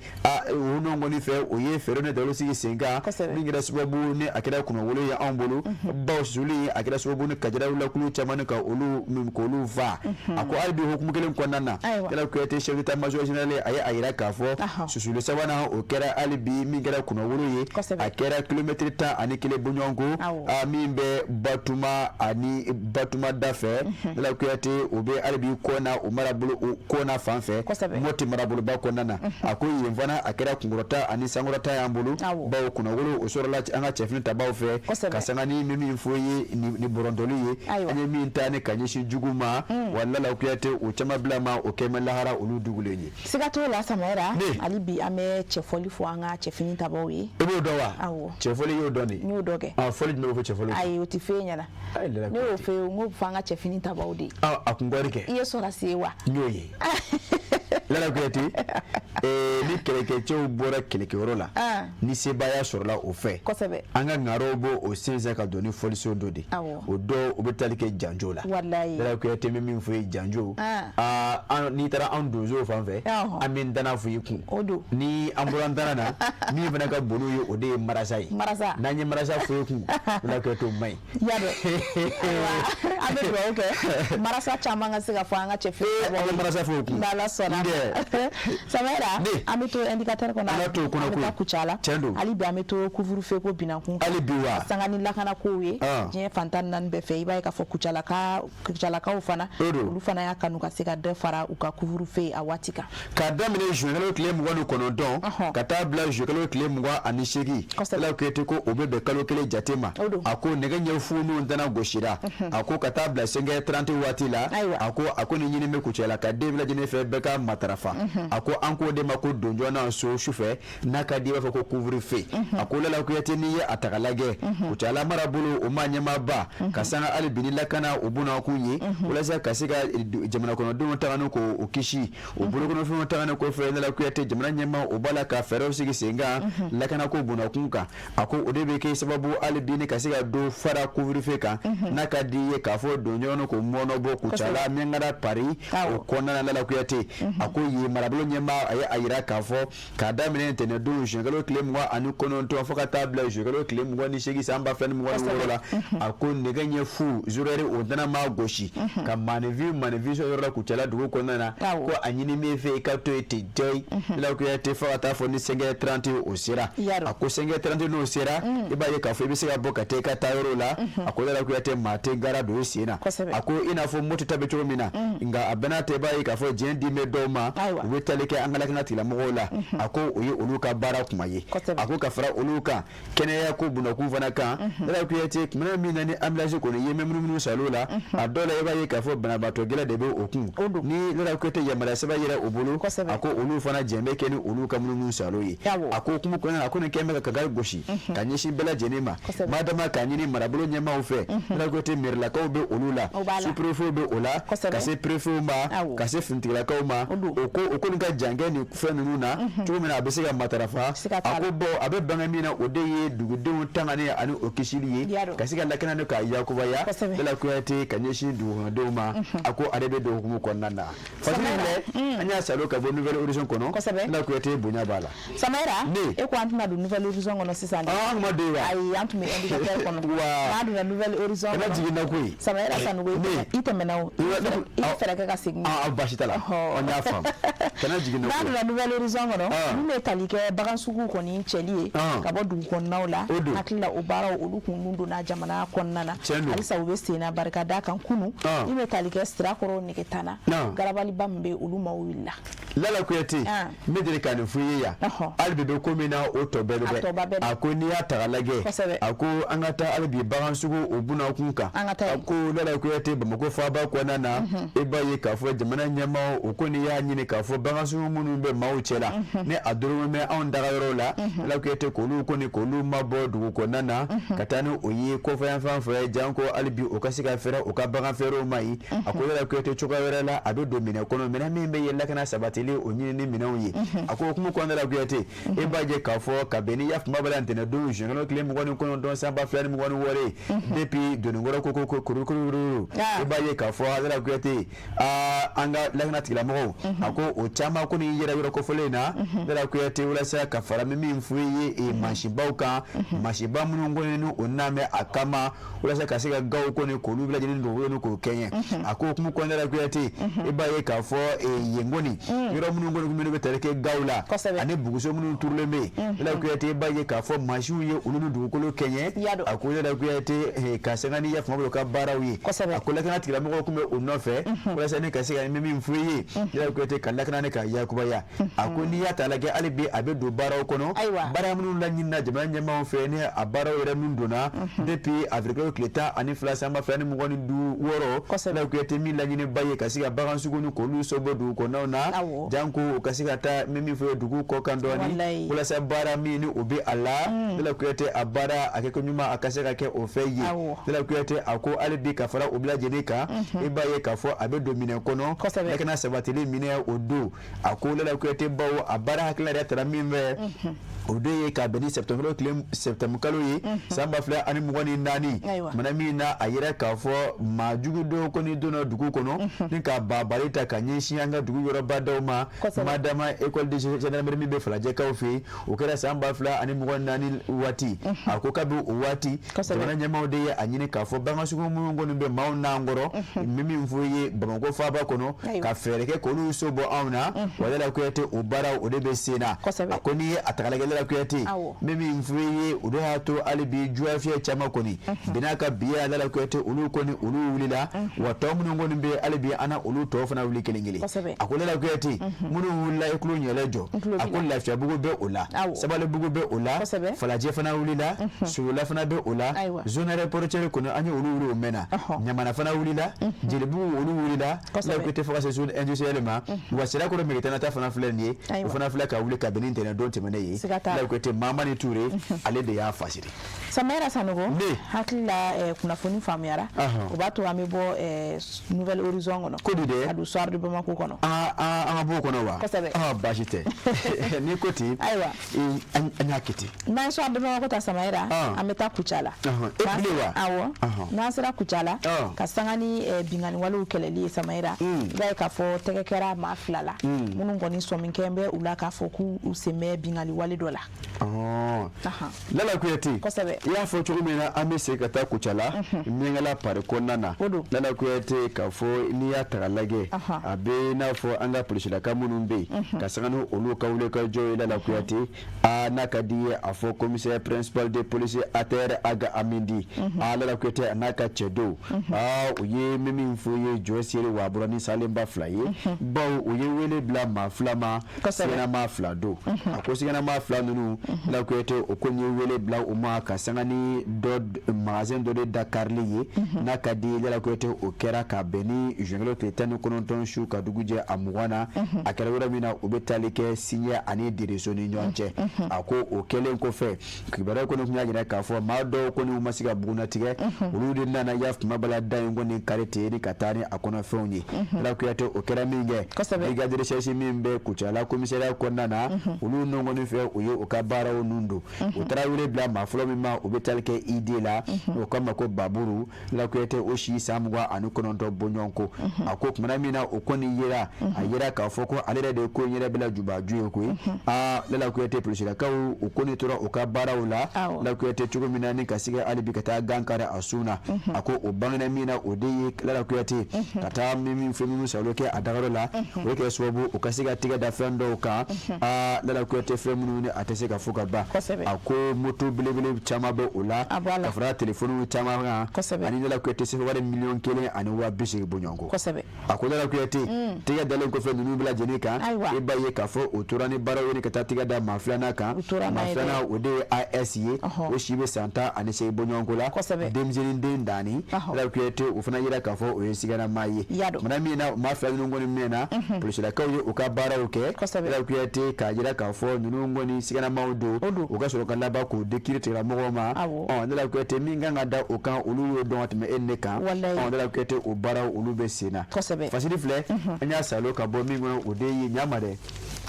o nɔ kɔni fɛ, o ye fɛɛrɛ ni dabali sigi sen kan min kɛra sababu ni a kɛra kunnawolo ye anw bolo, bawo susuli a kɛra sababu ni ka jarawulilakulu caman ni ka olu k'olu faa. A ko hali bi hukumu kelen kɔnɔna na, Lala Kuyate, chef d'état major général, a ye a jira k'a fɔ susuli sabanan o kɛra hali bi min kɛra kunnawolo ye, a kɛra kilomɛtiri 11 bɔɲɔgɔnko min bɛ Batuma ani Batuma da fɛ. Lala Kuyate, o bɛ hali bi Kɔna o marabolo Kɔna fan fɛ, Mɔti maraboloba kɔnɔna na. A ko yen fana a kɛra kunkɔrɔta ani sankɔrɔta y'an bolo, bawo kunnawolo o sɔrɔla an ka cɛfini tabaw fɛ, ka sanga ni min fɔ ye ni bɔrɔntɔli ye, an ye min ta ni ka ɲɛsin jugu ma wa. Lala Kuyate, o caman bila ma o kɛmɛ lahara olu dugulen ye. Siga t'o la Samayira, hali bi an bɛ cɛfɔli fɔ an ka cɛfini tabaw ye. I b'o dɔn wa? Awɔ. Cɛfɔli, y'o dɔn de? N y'o dɔn kɛ. Ah, fɔli jumɛn bɛ fɔ cɛfɔli? Ayi, o tɛ f'e ɲɛna. Ne y'o f'e ye, n k'o bɛ fɔ an ka cɛfini tabaw de ye. Ah, a kun kɔri kɛ. I ye sɔrɔdasi ye wa? N y'o ye. Lala Kuyate, ni kɛlɛkɛcɛw bɔra kɛlɛkɛyɔrɔ la, ni sebaaya sɔrɔla o fɛ, an ka ŋaraw b'o o sensɛn ka don ni fɔlisen dɔ de. O dɔw o bɛ tali kɛ janjo la. Lala Kuyate, bɛ min fɔ ye janjo. Aa, n'i taara anw donsow fan fɛ, an bɛ ntana fɔ i kun. Ni an bɔra ntana na, min fana ka bon n'o ye, o de ye marasa ye. N'an ye marasa fɔ i kun, Lala Kuyate, o man ɲi. Y'a dɔn, an bɛ dugawu kɛ marasa caman ka se ka fɔ an ka cɛfini. An bɛ marasa fɔ o kun. N'Ala sɔnna. Samayira, an bɛ to Indicateur kɔnɔ. An ka to o kɔnɔ koyi. An bɛ taa Kucala. Tiɲɛ don. Hali bi an bɛ to couvre-feu ko binankun kan. Hali bi wa. Sanga ni lakana kow ye. Diɲɛ fan 14 bɛɛ fɛ, i b'a ye k'a fɔ Kucalakaw fana, olu fana y'a kanu ka se ka dɔ fara u ka couvre-feu a waati kan. K'a daminɛ juin kalo tile 29 ka taa bila juin kalo tile 28, Lala Kuyate, ko o bɛ bɛn kalo kelen jate ma. A ko nɛgɛ ɲɛ fu n'o ntana gosira, a ko ka taa bila 5h30 waati la, a ko ni ɲini bɛ Kucala ka den bɛɛ lajɛlen fɛ, bɛɛ ka matarafa. A ko an k'o de ma ko don joona so sufɛ, n'a ka di i b'a fɔ ko couvre-feu. A ko Lala Kuyate, n'i ye a ta k'a lajɛ, Kucala marabolo o maa ɲɛmaaba, ka sanga hali bi ni lakana o bunakun ye, walasa ka se ka jamana kɔnɔdenw tanga k'o kisi o bolokɔnɔfɛnw tagani kɔfɛ, Lala Kuyate, jamana ɲɛmaa o b'a la ka fɛɛrɛw sigi sen kan lakanako bunakun kan. A ko o de bɛ kɛ sababu hali bi ni ka se ka dɔ fara couvre-feu kan, n'a ka di i ye k'a fɔ don ɲɔgɔn ko mɔnɔbɔ Kucala Miyankara Paris o kɔnɔna na. Lala Kuyate, a A ko yen marabolo ɲɛmaa, a ye a yira k'a fɔ k'a daminɛ ntɛnɛndon zuwɛnkalo tile 29 fo ka taa bila zuwɛnkalo tile 28 san 2026 la, a ko nɛgɛ ɲɛ fu 0 o tɛna maa gosi ka maaninfin maaninfin sɔrɔ yɔrɔ la Kucala dugu kɔnɔna na. Ko a ɲini min fɛ, i ka to yen ten tɛ Lala Kuyate, fo ka taa fɔ ni 5h30 o sera. A ko 5h30 n'o sera, i b'a ye k'a fɔ i bɛ se ka bɔ ka taa i ka taa yɔrɔ la. A ko Lala Kuyate, maa tɛ gara don i sen na. A ko i n'a fɔ moto ta bɛ cogo min na, nka a bɛɛ n'a ta, i b'a ye k'a fɔ diɲɛ di bɛ dɔw ma, u bɛ tali kɛ an ka lakana tigilamɔgɔw la. A ko o ye olu ka baara kuma ye. A ko ka fara olu kan, kɛnɛya ko bundakun fana kan, Lala Kuyate, tumana min na ni ambulance kɔni ye munumunu salo la, a dɔw la i b'a ye k'a fɔ banabaatɔ gɛlɛn de bɛ o kun. Ni Lala Kuyate yamaruya sɛbɛn yɛrɛ o bolo, a ko olu fana jɛn bɛ kɛ ni olu ka munumunu salo ye. A ko hukumu kɔnɔna na, a ko nin kɛn bɛ ka kangari gosi ka ɲɛsin bɛɛ lajɛlen ma, madama k'a ɲini marabolo ɲɛmaaw fɛ. Lala Kuyate, mɛrilakaw bɛ olu la, sous-préfet bɛ o la, ka se préfet ma, ka se finitigilakaw ma. O ko o kɔni ka jan kɛ nin fɛn ninnu na cogo min na a bɛ se ka matarafa. A ko bɔn, a bɛ bange min na, o de ye dugudenw tangani ani o kisili ye, ka se ka lakana ni k'a yakubaya. Lala Kuyate, ka ɲɛsin dugukɔnɔdenw ma, a ko ale bɛ don hukumu kɔnɔna na. Fasiri filɛ, an y'a salo ka bɔ Nouvel Horizon kɔnɔ. Lala Kuyate, bonya b'a la. Samayira, e ko an tɛna don Nouvel Horizon kɔnɔ sisan dɛ. An ma don wa? Ayi, an tun bɛ indicateur kɔnɔ. Wa n'an donna Nouvel Horizon kɔnɔ, kana jigin na koyi. Samayira Sanogo, i tɛmɛna o, i bɛ fɛɛrɛ kɛ ka segin. Ah, baasi t'a la, an y'a faamu, kana jigin na koyi. N'an donna Nouvel Horizon kɔnɔ, min bɛ tali kɛ bagan suguw kɔni cɛli ye ka bɔ dugu kɔnɔnaw la, hakili la o baaraw olu kun donna jamana kɔnɔna na, halisa u bɛ sen na. Barika da kan kunun, min bɛ tali kɛ Sirakɔrɔ Negetana, garabaliba min bɛ olu maaw wulila. Lala Kuyate, n bɛ deli ka nin f'i ye yan, hali bi bɛ ko min na, o tɔ bɛɛ dɛ. A ko n'i y'a ta k'a lajɛ, a ko an ka taa hali bi bagan sugu o bunakun kan. A ko Lala Kuyate, Bamakɔ faaba kɔnɔna na, e b'a ye k'a fɔ jamana ɲɛmaaw o ko n'i y'a ɲini k'a fɔ bagan sugu minnu bɛ maaw cɛ la, ni a dɔrɔmɛ bɛ anw dagayɔrɔw la, Lala Kuyate, k'olu kɔni k'olu mabɔ dugu kɔnɔna na ka taa ni o ye kɔfɛ yan fan fɛ, janko hali bi o ka se ka fɛrɛ u ka bagan feerew ma yen. A ko Lala Kuyate, cogoya wɛrɛ la, a bɛ don minɛn kɔnɔ, minɛn min bɛ yen lakana sabatili o ɲinini minɛnw ye. A ko hukumu kɔnɔna la, Kuyate, e b'a ye k'a fɔ ka bɛn ni yafama bala ntɛnɛndon zuwɛnkalo tile 29 san 2026 ye, depuis Doninkɔrɔ ko kurukuru, e b'a ye k'a fɔ Lala Kuyate, aa, an ka lakana tigilamɔgɔw, a ko o caman kɔni yɛrɛ yɔrɔ kofɔlen na, Lala Kuyate, walasa ka fara min f'i ye mansinbaw kan, mansinba minnu kɔni ni o na bɛ a kama walasa ka se ka gaw kɔni k'olu bɛɛ lajɛlen dugukolo ni k'o kɛɲɛ. A ko hukumu kɔnɔna la, Kuyate, i b'a ye k'a fɔ yen kɔni yɔrɔ minnu kɔni minnu bɛ tali kɛ gaw la ani buguso minnu turulen bɛ yen, Lala Kuyate, i b'a ye k'a fɔ mansinw ye olu ni dugukolo kɛɲɛ. A ko Lala Kuyate, ka sanga ni yafama bolo ka baaraw ye, a ko lakana tigilamɔgɔw tun bɛ o nɔfɛ walasa ni ka se ka min f'i ye, Lala Kuyate, ka lakana ni ka yakubaya. A ko n'i y'a ta lajɛ, hali bi a bɛ don baaraw kɔnɔ, baara minnu laɲinina jamana ɲɛmaaw fɛ, ni a baaraw yɛrɛ min donna depuis avril kalo tile 12 san 2026. Lala Kuyate, min laɲiniba ye ka se ka bagan sugu ni k'olu sobɔ dugu kɔnɔnaw na, janko u ka se ka taa min fɔ dugu kɔ kan dɔɔni, walasa baara min ni o bɛ a la, Lala Kuyate, a baara a kɛko ɲuman a ka se ka kɛ o fɛ ye. Lala Kuyate, a ko hali bi ka fara o bɛɛ lajɛlen kan, i b'a ye k'a fɔ a bɛ don minɛn kɔnɔ, lakana sabatili minɛn o don. A ko Lala Kuyate, bawo a baara hakilina yɛrɛ tara min fɛ, o de ye ka bɛn ni septembre tile septembre kalo ye san 2024, tumana min na a yɛrɛ k'a fɔ maa jugu dɔw kɔni donna dugu kɔnɔ ni ka babali ta ka ɲɛsin an ka dugu yɔrɔba dɔw ma, madama école de gendarmerie min bɛ Falajɛkaw fɛ yen. O kɛra san 2024 waati. A ko kabi o waati, jamana ɲɛmaaw de ye a ɲini k'a fɔ bagan sugu minnu kɔni bɛ maaw n'an kɔrɔ, n bɛ min fɔ i ye Bamakɔ faaba kɔnɔ, ka fɛɛrɛ kɛ k'olu so bɔ anw na. Wa Lala Kuyate, o baaraw o de bɛ sen na. A ko n'i ye a ta k'a lajɛ, Lala Kuyate, n bɛ min fɔ i ye, o de y'a to hali bi juguya fiyɛ caman kɔni binna ka bi yan. Lala Kuyate, olu kɔni olu wulila, wa tɔ minnu kɔni bɛ hali bi an na olu tɔ fana wuli kelen kelen. A ko Lala Kuyate, minnu wulila, i tulo ɲɛlɛ jɔ. A ko Lafiyabugu bɛ o la, Sabalibugu bɛ o la, Falajɛ fana wulila, Solola fana bɛ o la, zone aéroportuaire kɔni an ye olu wuli o mɛnna, Ɲamana fana wulila, Jelibugu olu wulila, Lala Kuyate, fo ka se zone industrielle ma. Wa Sirakɔrɔ Megetana ta fana filɛ nin ye, o fana filɛ ka wuli ka bɛn ni ntɛnɛn don tɛmɛnen ye. Lala Kuyate, Mamani Ture, ale de y'a fasiri. Samayira Sanogo, hakili la kunnafoni faamuyara. O b'a to an bɛ bɔ Nouvel Horizon kɔnɔ ko di dɛ ka don Soir de Bamako kɔnɔ. An ka caman b'o kɔnɔ wa? Kosɛbɛ. Ah, baasi tɛ. N'i ko ten. Ayiwa. An y'a kɛ ten. N'an ye Soir de Bamako ta Samayira, an bɛ taa Kucala. E bilen wa? Awɔ. N'an sera Kucala, ka sanga ni binkanni walew kɛlɛli ye Samayira, i b'a ye k'a fɔ tɛgɛ kɛra maa fila la, minnu kɔni sɔmi kɛn bɛ u la k'a fɔ k'u sen bɛ binkanni wale dɔ la. Lala Kuyate. Kosɛbɛ. I y'a fɔ cogo min na, an bɛ segin ka taa Kucala, Miɲankala pari kɔnɔna na. O don. Lala Kuyate, k'a fɔ n'i y'a ta k'a lajɛ, a bɛ i n'a fɔ an ka polisilaka minnu bɛ yen, ka sanga ni olu ka wulikajɔ ye. Lala Kuyate, aa, n'a ka di ye a fɔ commissaire principal de police ATR Aga Amindi, aa, Lala Kuyate, a n'a ka cɛdenw, aa, u ye min fɔ ye jɔ seri wa bɔra ni salenba fila ye, bawo u ye wele bila maa fila ma, siganamaa fila don. A ko siganamaa fila ninnu, Lala Kuyate, o ko ye wele bila u ma ka sanga ni dɔ magasin dɔ de da karili ye. N'a ka di, Lala Kuyate, o kɛra ka bɛn ni juin tile 19 su ka dugu jɛ a 20 na. A kɛra yɔrɔ min na, o bɛ tali kɛ Siɲɛ ani Dereso ni ɲɔgɔn cɛ. A ko o kɛlen kɔfɛ, kibaruya kɔni tun y'a jira k'a fɔ maa dɔw kɔni ma se ka bugunnatigɛ, olu de nana ya tuma bala da in kɔni kari ten ni ka taa ni a kɔnɔfɛnw ye. Lala Kuyate, o kɛra min kɛ, brigade de recherche min bɛ Kucala commissariat kɔnɔna na, olu nɔ kɔni fɛ, u ye u ka baaraw nun don. U taara wele bila maa fɔlɔ min ma, u bɛ tali kɛ ID la, o kama ko Baburu. Lala Kuyate, o si san 29 bɔɲɔgɔn ko. A ko tumana min na o kɔni yera, a yera k'a fɔ ko ale yɛrɛ de ye ko in yɛrɛ bɛɛ la jubaju ye koyi. Aa, Lala Kuyate, polisilakaw u kɔni tora u ka baaraw la. Lala Kuyate, cogo min na ni ka se hali bi ka taa gan kari a sun na. A ko o bangena min na, o de ye Lala Kuyate ka taa min fɛn minnu salo kɛ a dagayɔrɔ la, o ye kɛ sababu u ka se ka tigɛ da fɛn dɔw kan. Aa, Lala Kuyate, fɛn minnu ni a tɛ se ka fɔ ka ban. A ko moto belebele caman bɛ o la, ka fara telefɔniw caman kan, ani Lala Kuyate sefa wari 1,080,000 bɔɲɔgɔn kɔ. A ko Lala Kuyate, tɛgɛ dalen kɔfɛ ninnu bɛɛ lajɛlen kan, i b'a ye k'a fɔ o tora ni baaraw ye ka taa tɛgɛ da maa filanan kan. Maa filanan, o de ye AS ye, o si bɛ san 18 bɔɲɔgɔnko la, denmisɛnnin den danni. Lala Kuyate, o fana yira k'a fɔ o ye siganamaa ye. Tumana min na maa fila ninnu kɔni mɛnna, polisilakaw ye u ka baaraw kɛ. Lala Kuyate, k'a jira k'a fɔ ninnu kɔni siganamaw don, u ka sɔrɔ ka laban k'o di kiiritigɛlamɔgɔw ma. Ɔ, Lala Kuyate, min kan ka da o kan, olu y'o dɔn ka tɛmɛ e ni ne kan. Ɔ, Lala Kuyate, o baaraw olu bɛ sen na. Fasiri filɛ, an y'a salo ka bɔ min kɔnɔ, o de ye ɲama dɛ.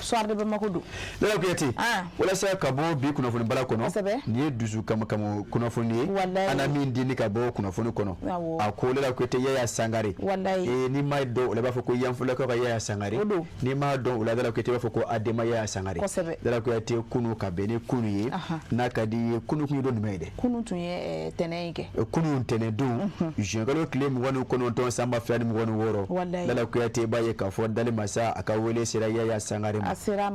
Soir de Bamako don. Lala Kuyate, walasa ka bɔ bi kunnafoni bala kɔnɔ, nin ye dusu kamukamo kunnafoni ye, an na min di ni ka bɔ kunnafoni kɔnɔ. A ko Lala Kuyate, Yaya Sangare, n'i m'a dɔn o la, i b'a fɔ ko Yanfolakaw ka Yaya Sangare. N'i m'a dɔn o la, Lala Kuyate, i b'a fɔ ko Adema Yaya Sangare. Lala Kuyate, kunu ka bɛn ni kunu ye, n'a ka di ye, kunu kun ye don jumɛn ye dɛ? Kunu tun ye tɛnɛn ye kɛ. Kunu tɛnɛn don, juin kalo tile 29 san 2026. Lala Kuyate, i b'a ye k'a fɔ dali masa a ka wele sera Yaya Sangare ma.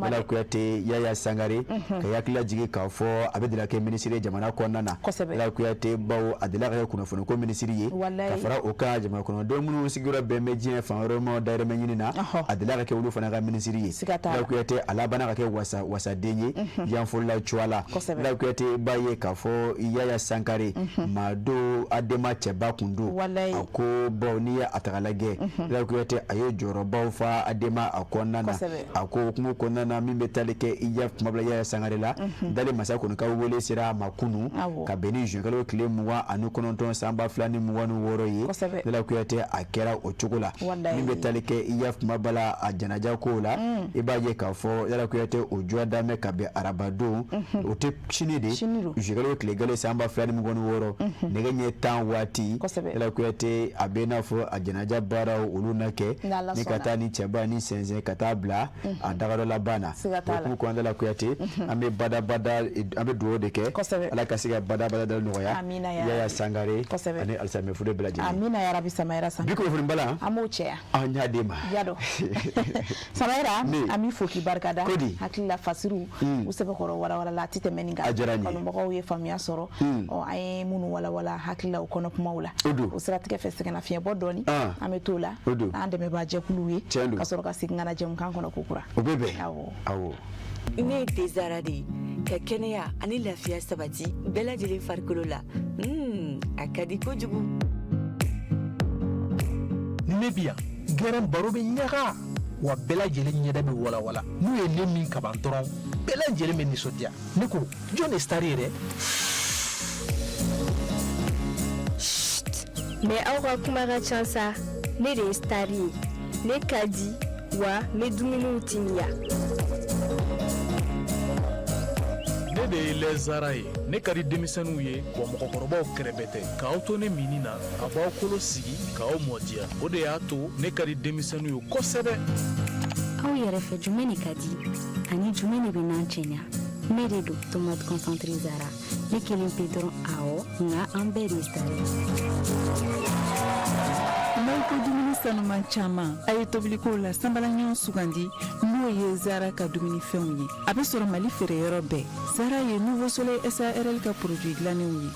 Lala Kuyate, Yaya Sangare ka hakili lajigin k'a fɔ a bɛ deli ka kɛ minisiri ye jamana kɔnɔna na. Lala Kuyate, bawo a delila ka kɛ kunnafoni ko minisiri ye, ka fara o kan jamana kɔnɔdenw minnu sigiyɔrɔ bɛn bɛ diɲɛ fan wɛrɛ ma dayirimɛ ɲini na, a delila ka kɛ olu fana ka minisiri ye. Lala Kuyate, a labanna ka kɛ wasaden ye Yanfolila Cuwala. Lala Kuyate, i b'a ye k'a fɔ Yaya Sankare maa don, Adema cɛba kun don. A ko bawo n'i ye a ta k'a lajɛ, Lala Kuyate, a ye jɔyɔrɔbaw fa Adema a kɔnɔna na. A ko hukumu kɔnɔna na, min bɛ tali kɛ i ya kuma bila Yaya Sangare la, dali masa kɔni ka wele sera a ma kunu ka bɛn ni juin kalo tile 29 san 2026 ye. Lala Kuyate, a kɛra o cogo la. Min bɛ tali kɛ i ya kuma bala a janaja kow la, i b'a ye k'a fɔ Lala Kuyate, o jɔ danbɛ ka bɛn arabadon, o tɛ sini de, juin kalo tile gale san 2026, nɛgɛ ɲɛ 10 waati. Lala Kuyate, a bɛ n'a fɔ a janaja baaraw olu na kɛ ni ka taa ni cɛba ni sɛnsɛn ka taa bila a dagayɔrɔ laban na. O hukumu kɔnɔna la, Kuyate, an bɛ badabada, an bɛ dugawu de kɛ, Ala ka se ka badabada dali nɔgɔya Yaya Sangare ani alisilamɛ fure bɛɛ lajɛlen. Amina yarabi. Samayira Sangare, bi kunnafoni bala an b'o cɛya. An y'a d'e ma. Yadɔ Samayira, an b'i fo k'i barikada. Hakili la fasiriw u sɛbɛkɔrɔ walawalala, a tɛ tɛmɛ nin kan. A diyara n ye. Kanubagaw ye faamuya sɔrɔ. Ɔ, an ye minnu walawala hakili la o kɔnɔ kumaw la, o siratigɛ fɛ, sɛgɛnnafiɲɛbɔ dɔɔni, an bɛ t'o la n'an dɛmɛbaa jɛkuluw ye, ka sɔrɔ ka segin ka na jɛmukan kɔnɔ kokura. O bɛ bɛn. Awɔ. Ne ye Tezara de ye, ka kɛnɛya ani lafiya sabati bɛɛ lajɛlen farikolo la. A ka di kojugu. Ni ne bi yan, gɛrɛn baro bɛ ɲaga wa, bɛɛ lajɛlen ɲɛda bɛ walawala. N'u ye ne min kaban dɔrɔn, bɛɛ lajɛlen bɛ nisɔndiya. Ne ko jɔn de star ye dɛ? Mais aw ka kuma ka ca sa. Ne de ye star ye. Ne ka di. Wa n bɛ dumuniw timiya. Ne de ye lait Zara ye. Ne ka di denmisɛnninw ye, wa mɔgɔkɔrɔbaw kɛrɛbɛ tɛ. K'aw to ne minni na, a b'aw kolo sigi k'aw mɔdiya. O de y'a to ne ka di denmisɛnninw ye kosɛbɛ. Aw yɛrɛ fɛ, jumɛn de ka di ani jumɛn de bɛ n'an cɛɲa? Ne de don, tomate concentré Zara. Ne kelen pe dɔrɔn, awɔ, nka an bɛɛ de ye star ye. N'aw ko dumuni sanuman caman, a ye tobilikow la sanbalaɲɔgɔn sugandi, n'o ye Zara ka dumunifɛnw ye. A bɛ sɔrɔ Mali feereyɔrɔ bɛɛ. Zara ye Nouveau Soleil SARL ka produit dilannenw ye.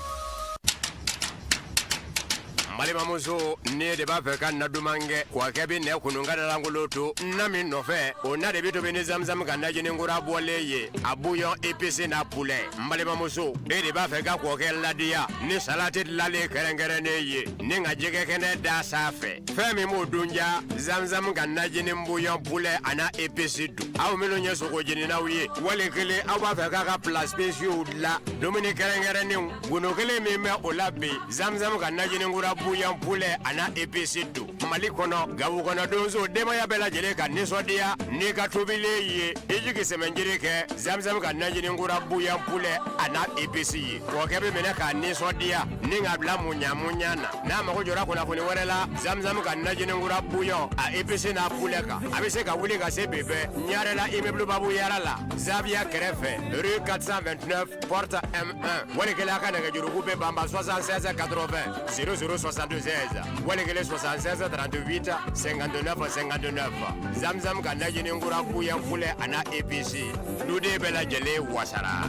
N balimamuso, ne de b'a fɛ ka na duman kɛ kɔkɛ bɛ nɛ kunun ka dalankolon to na min nɔfɛ, o na de bɛ tobi ni zamzam ka najini kura bɔlen ye, a bouillon épice n'a poulet. N balimamuso, e de b'a fɛ ka kɔkɛ ladiya ni salati dilanlen kɛrɛnkɛrɛnnen ye ni ka jɛgɛ kɛnɛ da sanfɛ. Fɛn min b'o dun ja, zamzam ka najini bouillon poulet a n'a épice don. Aw minnu ye sogo jeninaw ye, wali kelen aw b'a fɛ k'a ka plats spéciaux dilan, dumuni kɛrɛnkɛrɛnnenw, gundo kelen min bɛ o la bi, zamzam ka najini kura bouillon poulet a n'a épice don. Mali kɔnɔ, gabu kɔnɔ, donso, denbaya bɛɛ lajɛlen ka nisɔndiya n'i ka tobilen ye. I jigi sɛmɛnjiri kɛ zamzam ka najini kura bouillon poulet a n'a épice ye. Kɔkɛ bɛ minɛ k'a nisɔndiya ni k'a bila muɲa muɲa na. N'a mago jɔra kunnafoni wɛrɛ la zamzam ka najini kura bouillon a épice n'a poulet kan, a bɛ se ka wuli ka se bi bɛɛ Ɲarela, immeuble Babu Yara la, Zaviya kɛrɛfɛ, rue 429, porte M1. Wali kelen a ka nɛgɛjuruku bɛ banba 76 80 00 76, wali kelen 76 38 59 59. Zamzam ka najini kura bouillon poulet a n'a épice, duden bɛɛ lajɛlen wasara.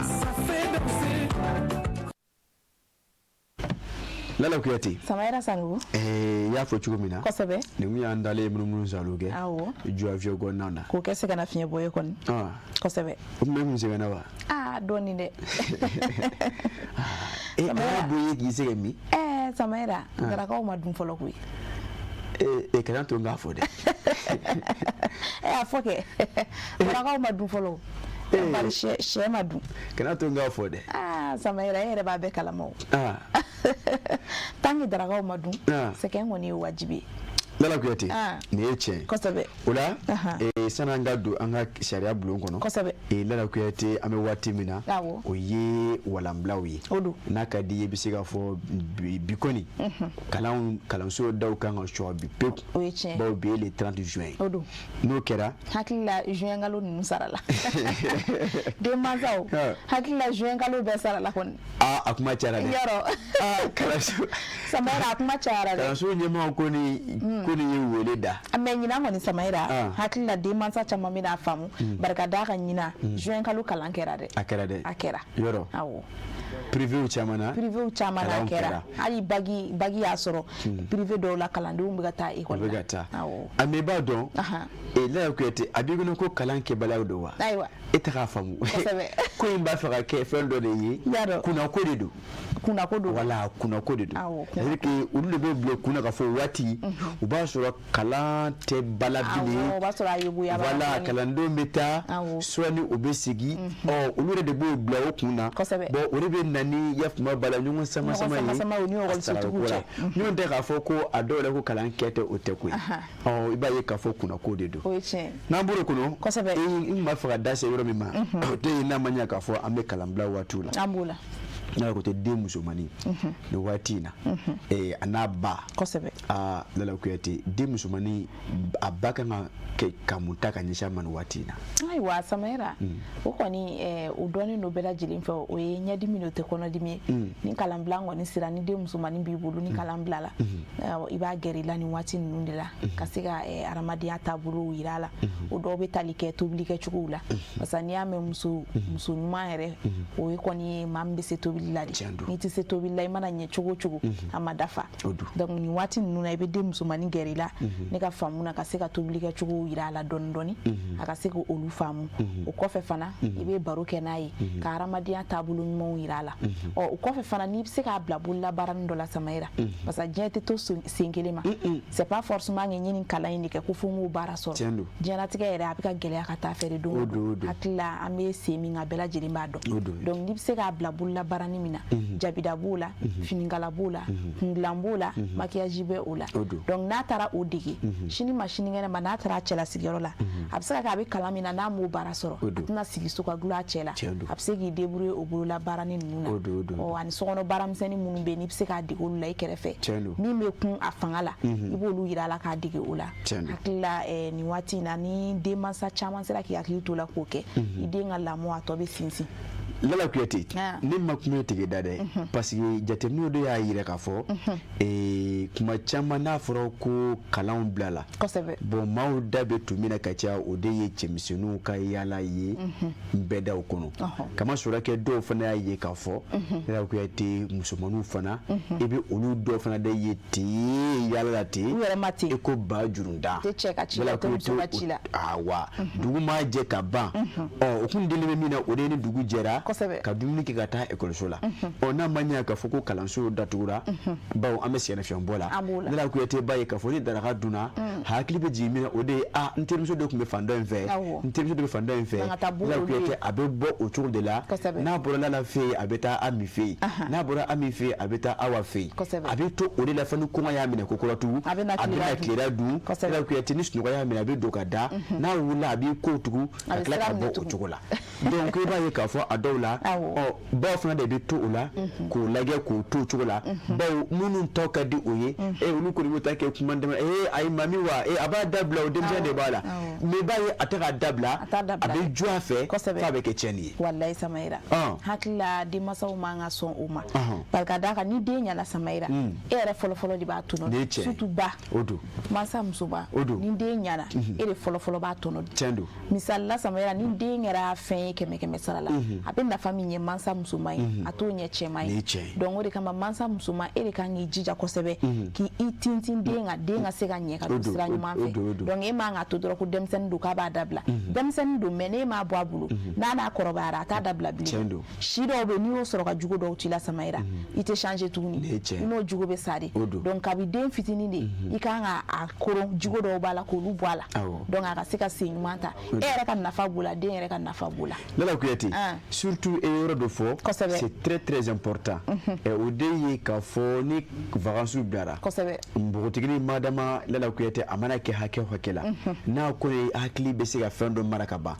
Lala Kuyate. Samayira Sanogo. I y'a fɔ cogo min na. Kosɛbɛ. Nin kun y'an dalen munumunu salo kɛ. Awɔ. Ju avion kɔnɔna na. K'o kɛ sɛgɛnna fiɲɛ bɔ ye kɔni. Kosɛbɛ. O tuma e kun sɛgɛnna wa? Aa, dɔɔni dɛ. E a y'a bɔ i ye k'i sɛgɛn min? Ɛɛ Samayira, darakaw ma dun fɔlɔ koyi. Ee, kana to n k'a fɔ dɛ. Ɛ, a fɔ kɛ. Darakaw ma dun fɔlɔ. Bari sɛ ma dun. Kana to n k'a fɔ dɛ. Aa Samayira, e yɛrɛ b'a bɛɛ kalama o. Tant que darakaw ma dun, sɛgɛn kɔni ye wajibi ye. Lala Kuyate, nin ye tiɲɛ ye. Kosɛbɛ. O la, sani an ka don an ka sariya bulon kɔnɔ. Kosɛbɛ. Lala Kuyate, an bɛ waati min na. Awɔ. O ye walanbilaw ye. O don. N'a ka di i ye, i bɛ se k'a fɔ bi kɔni. Kalanso daw kan ka sɔgɔ bi pewu. O ye tiɲɛ ye. Bawo bi ye le 30 juin ye. O don. N'o kɛra. Hakili la juin kalo ninnu sarala. Denmansaw, hakili la juin kalo bɛɛ sarala kɔni. Aa, a kuma cayara dɛ. Yɔrɔ. Aa, kalanso. Samayira, a kuma cayara dɛ. Kalanso ɲɛmaaw ko ni ko ni ye wele da. Mais ɲinan kɔni Samayira, hakili la denmansa caman bɛna a faamu. Bari ka d'a kan ɲinan juin kalo kalan kɛra dɛ. A kɛra dɛ. A kɛra. Yɔrɔ. Awɔ. Privéw caman na. Privéw caman na, a kɛra. Hali bac y'a sɔrɔ privé dɔw la, kalandenw bɛ ka taa école la. U bɛ ka taa. Awɔ. A mais i b'a dɔn. Lala Kuyate, a b'i kɔnɔ ko kalan kɛbaliya don wa? Ayiwa. E tɛ k'a faamu. Kosɛbɛ. Ko in b'a fɛ ka kɛ fɛn dɔ de ye. Y'a dɔn. Kunnako de don. Kunnako don. Wala, kunnako de don. Awɔ. C'est à dire que olu de bɛ bila kunna ka fɔ waati. U b'a sɔrɔ kalan tɛ ba la bilen. Awɔ, o b'a sɔrɔ a yoboyaba. Voilà, kalandenw bɛ taa. Awɔ. Soit ni u bɛ segin. Ɔ, olu yɛrɛ de b'o bila o kun na. Kosɛbɛ. Bon, o de bɛ na ni yafama bala ɲɔgɔn sama sama ye. Ɲɔgɔn sama sama u ni ekɔlisotigiw cɛ. Ɲɔgɔn tɛ k'a fɔ ko a dɔw yɛrɛ ko kalan kɛ tɛ, o tɛ koyi. Ɔ, i b'a ye k'a fɔ kunnako de don. O ye tiɲɛ. N'an bɔr'o kɔnɔ. Kosɛbɛ. I tun b'a fɛ ka da se yɔrɔ min ma. O tɛ yen n'a ma ɲɛ k'a fɔ an bɛ kalanbila waatiw la. An b'o la. N'a ko tɛ den musomannin nin waati in na, a n'a ba. Kosɛbɛ. Aa, Lala Kuyate, den musomannin a ba kan ka kɛ ka mun ta ka ɲɛsin a ma nin waati in na? Ayiwa Samayira, o kɔni o dɔnnen don bɛɛ lajɛlen fɛ, o ye ɲɛdimi de, o tɛ kɔnɔdimi ye. Ni kalanbila kɔni sera, ni den musomannin b'i bolo ni kalan bilala, i b'a gɛrɛ i la nin waati ninnu de la ka se ka adamadenya taabolow yira a la. O dɔw bɛ tali kɛ tobili kɛcogow la, parce que n'i y'a mɛn muso ɲuman yɛrɛ, o ye kɔni ye maa min bɛ se tobili la de. N'i tɛ se tobili la, i mana ɲɛ cogo o cogo, a ma dafa. Donc nin waati ninnu na, i bɛ den musomannin gɛrɛ i la, ne ka faamu na, ka se ka tobili kɛcogow yira a la dɔɔni dɔɔni, a ka se k'olu faamu. O kɔfɛ fana, i bɛ baro kɛ n'a ye ka adamadenya taabolo ɲumanw yira a la. Ɔ, o kɔfɛ fana, n'i bɛ se k'a bila bololabaaranin dɔ la Samayira, parce que diɲɛ tɛ to sen kelen ma. C'est pas forcément que n ye nin kalan in de kɛ ko fo n k'o baara sɔrɔ. Diɲɛlatigɛ yɛrɛ a bɛ ka gɛlɛya ka taa fɛ de don o don. Hakili la an bɛ sen min kan, bɛɛ lajɛlen b'a dɔn. Donc n'i bɛ se k'a bila bololabaaranin bololabaaranin min na, jabida b'o la, finikala b'o la, kundilan b'o la, maquillage bɛ o la. Donc n'a taara o dege, sini ma sinikɛnɛ ma, n'a taara a cɛlasigiyɔrɔ la, a bɛ se ka kɛ a bɛ kalan min na, n'a m'o baara sɔrɔ, a tɛna sigi so ka dulon a cɛ la, a bɛ se k'i débrouiller o bololabaaranin ninnu na. Ɔ ani sokɔnɔ baaramisɛnnin minnu bɛ yen, n'i bɛ se k'a dege olu la i kɛrɛfɛ, min bɛ kun a fanga la, i b'olu yira a la k'a dege o la. Hakili la nin waati in na, ni denmansa caman sera k'i hakili to la k'o kɛ, i den ka lamɔ a tɔ bɛ sinsin. Lala Kuyate, ne ma kuma tigɛ da dɛ, parce que jateminɛw de y'a yira k'a fɔ kuma caman n'a fɔra ko kalanw bilala, bon maaw da bɛ tun min na ka caya, o de ye cɛmisɛnninw ka yaala ye bɛdaw kɔnɔ. Kamasɔrɔ kɛ dɔw fana y'a ye k'a fɔ Lala Kuyate, musomaninw fana, i bɛ olu dɔw fana de ye ten yaala la ten, i ko ba jurunda. Awa, dugu ma jɛ ka ban, ɔ o kun deli bɛ min na, o de ye ni dugu jɛra ka dumuni kɛ ka taa ekɔliso la. Ɔ n'a ma ɲɛ k'a fɔ ko kalanso datugura, bawo an bɛ sɛgɛnnafiɲɛbɔ la, Lala Kuyate b'a ye k'a fɔ ni daraka dunna, hakili bɛ jigin min na, o de ye a n terimuso dɔ tun bɛ fan dɔ in fɛ, n terimuso dɔ bɛ fan dɔ in fɛ. Lala Kuyate, a bɛ bɔ o cogo de la. N'a bɔra Lala fɛ yen, a bɛ taa Ami fɛ yen, n'a bɔra Ami fɛ yen, a bɛ taa Awa fɛ yen. A bɛ to o de la fo ni kɔngɔ y'a minɛ ko kura tugun, a bɛna tilela dun. Lala Kuyate, ni sunɔgɔ y'a minɛ, a bɛ don ka da, n'a wulila a b'i ko tugun ka tila ka bɔ o cogo la. Donc i b'a ye k'a fɔ a dɔw la, ɔ baw fana de bɛ to o la k'o lajɛ k'o to o cogo la, bawo minnu tɔ ka di o ye, olu kɔni b'u ta kɛ kuma dama, ayi mami wa, a b'a dabila, o denmisɛn de b'a la, mais i b'a ye a tɛ k'a dabila, a bɛ jɔ a fɛ f'a bɛ kɛ tiɲɛni ye. Walayi Samayira, hakili la denmansaw man ka sɔn o ma, parce que ka d'a kan ni den ɲɛna Samayira, e yɛrɛ fɔlɔfɔlɔ de b'a tɔnɔ, surtout ba, mansa musoba, ni den ɲɛna, e de fɔlɔfɔlɔ b'a tɔnɔ. Tiɲɛ don. Misali la Samayira, ni den kɛra fɛn ye 100 sara la, a bɛ nafa min ɲɛ mansa musoman ye, a t'o ɲɛ cɛman ye. Donc o de kama mansa musoman, e de kan k'i jija kosɛbɛ k'i tintin den kan, den ka se ka ɲɛ ka don sira ɲuman fɛ. Donc e man k'a to dɔrɔn ko denmisɛnnin don k'a b'a dabila. Denmisɛnnin don, mais n'e m'a bɔ a bolo, n'a kɔrɔbayara, a t'a dabila bilen. Si dɔw bɛ yen, n'i y'o sɔrɔ ka jugu dɔw t'i la Samayira, i tɛ changer tuguni, i n'o jugu bɛ sa de. Donc kabi den fitinin de, i kan ka a koron, jugu dɔw b'a la k'olu bɔ a la, donc a ka se ka sen ɲuman ta. E yɛrɛ ka nafa b'o la, den yɛrɛ ka nafa b'o la. Lala Kuyate, surtout e yɔrɔ dɔ fɔ, c'est très très important. O de ye k'a fɔ ni vacances bilara, npogotiginin madama Lala Kuyate, a mana kɛ hakɛ o hakɛ la, n'a kɔni hakili bɛ se ka fɛn dɔ mara ka ban,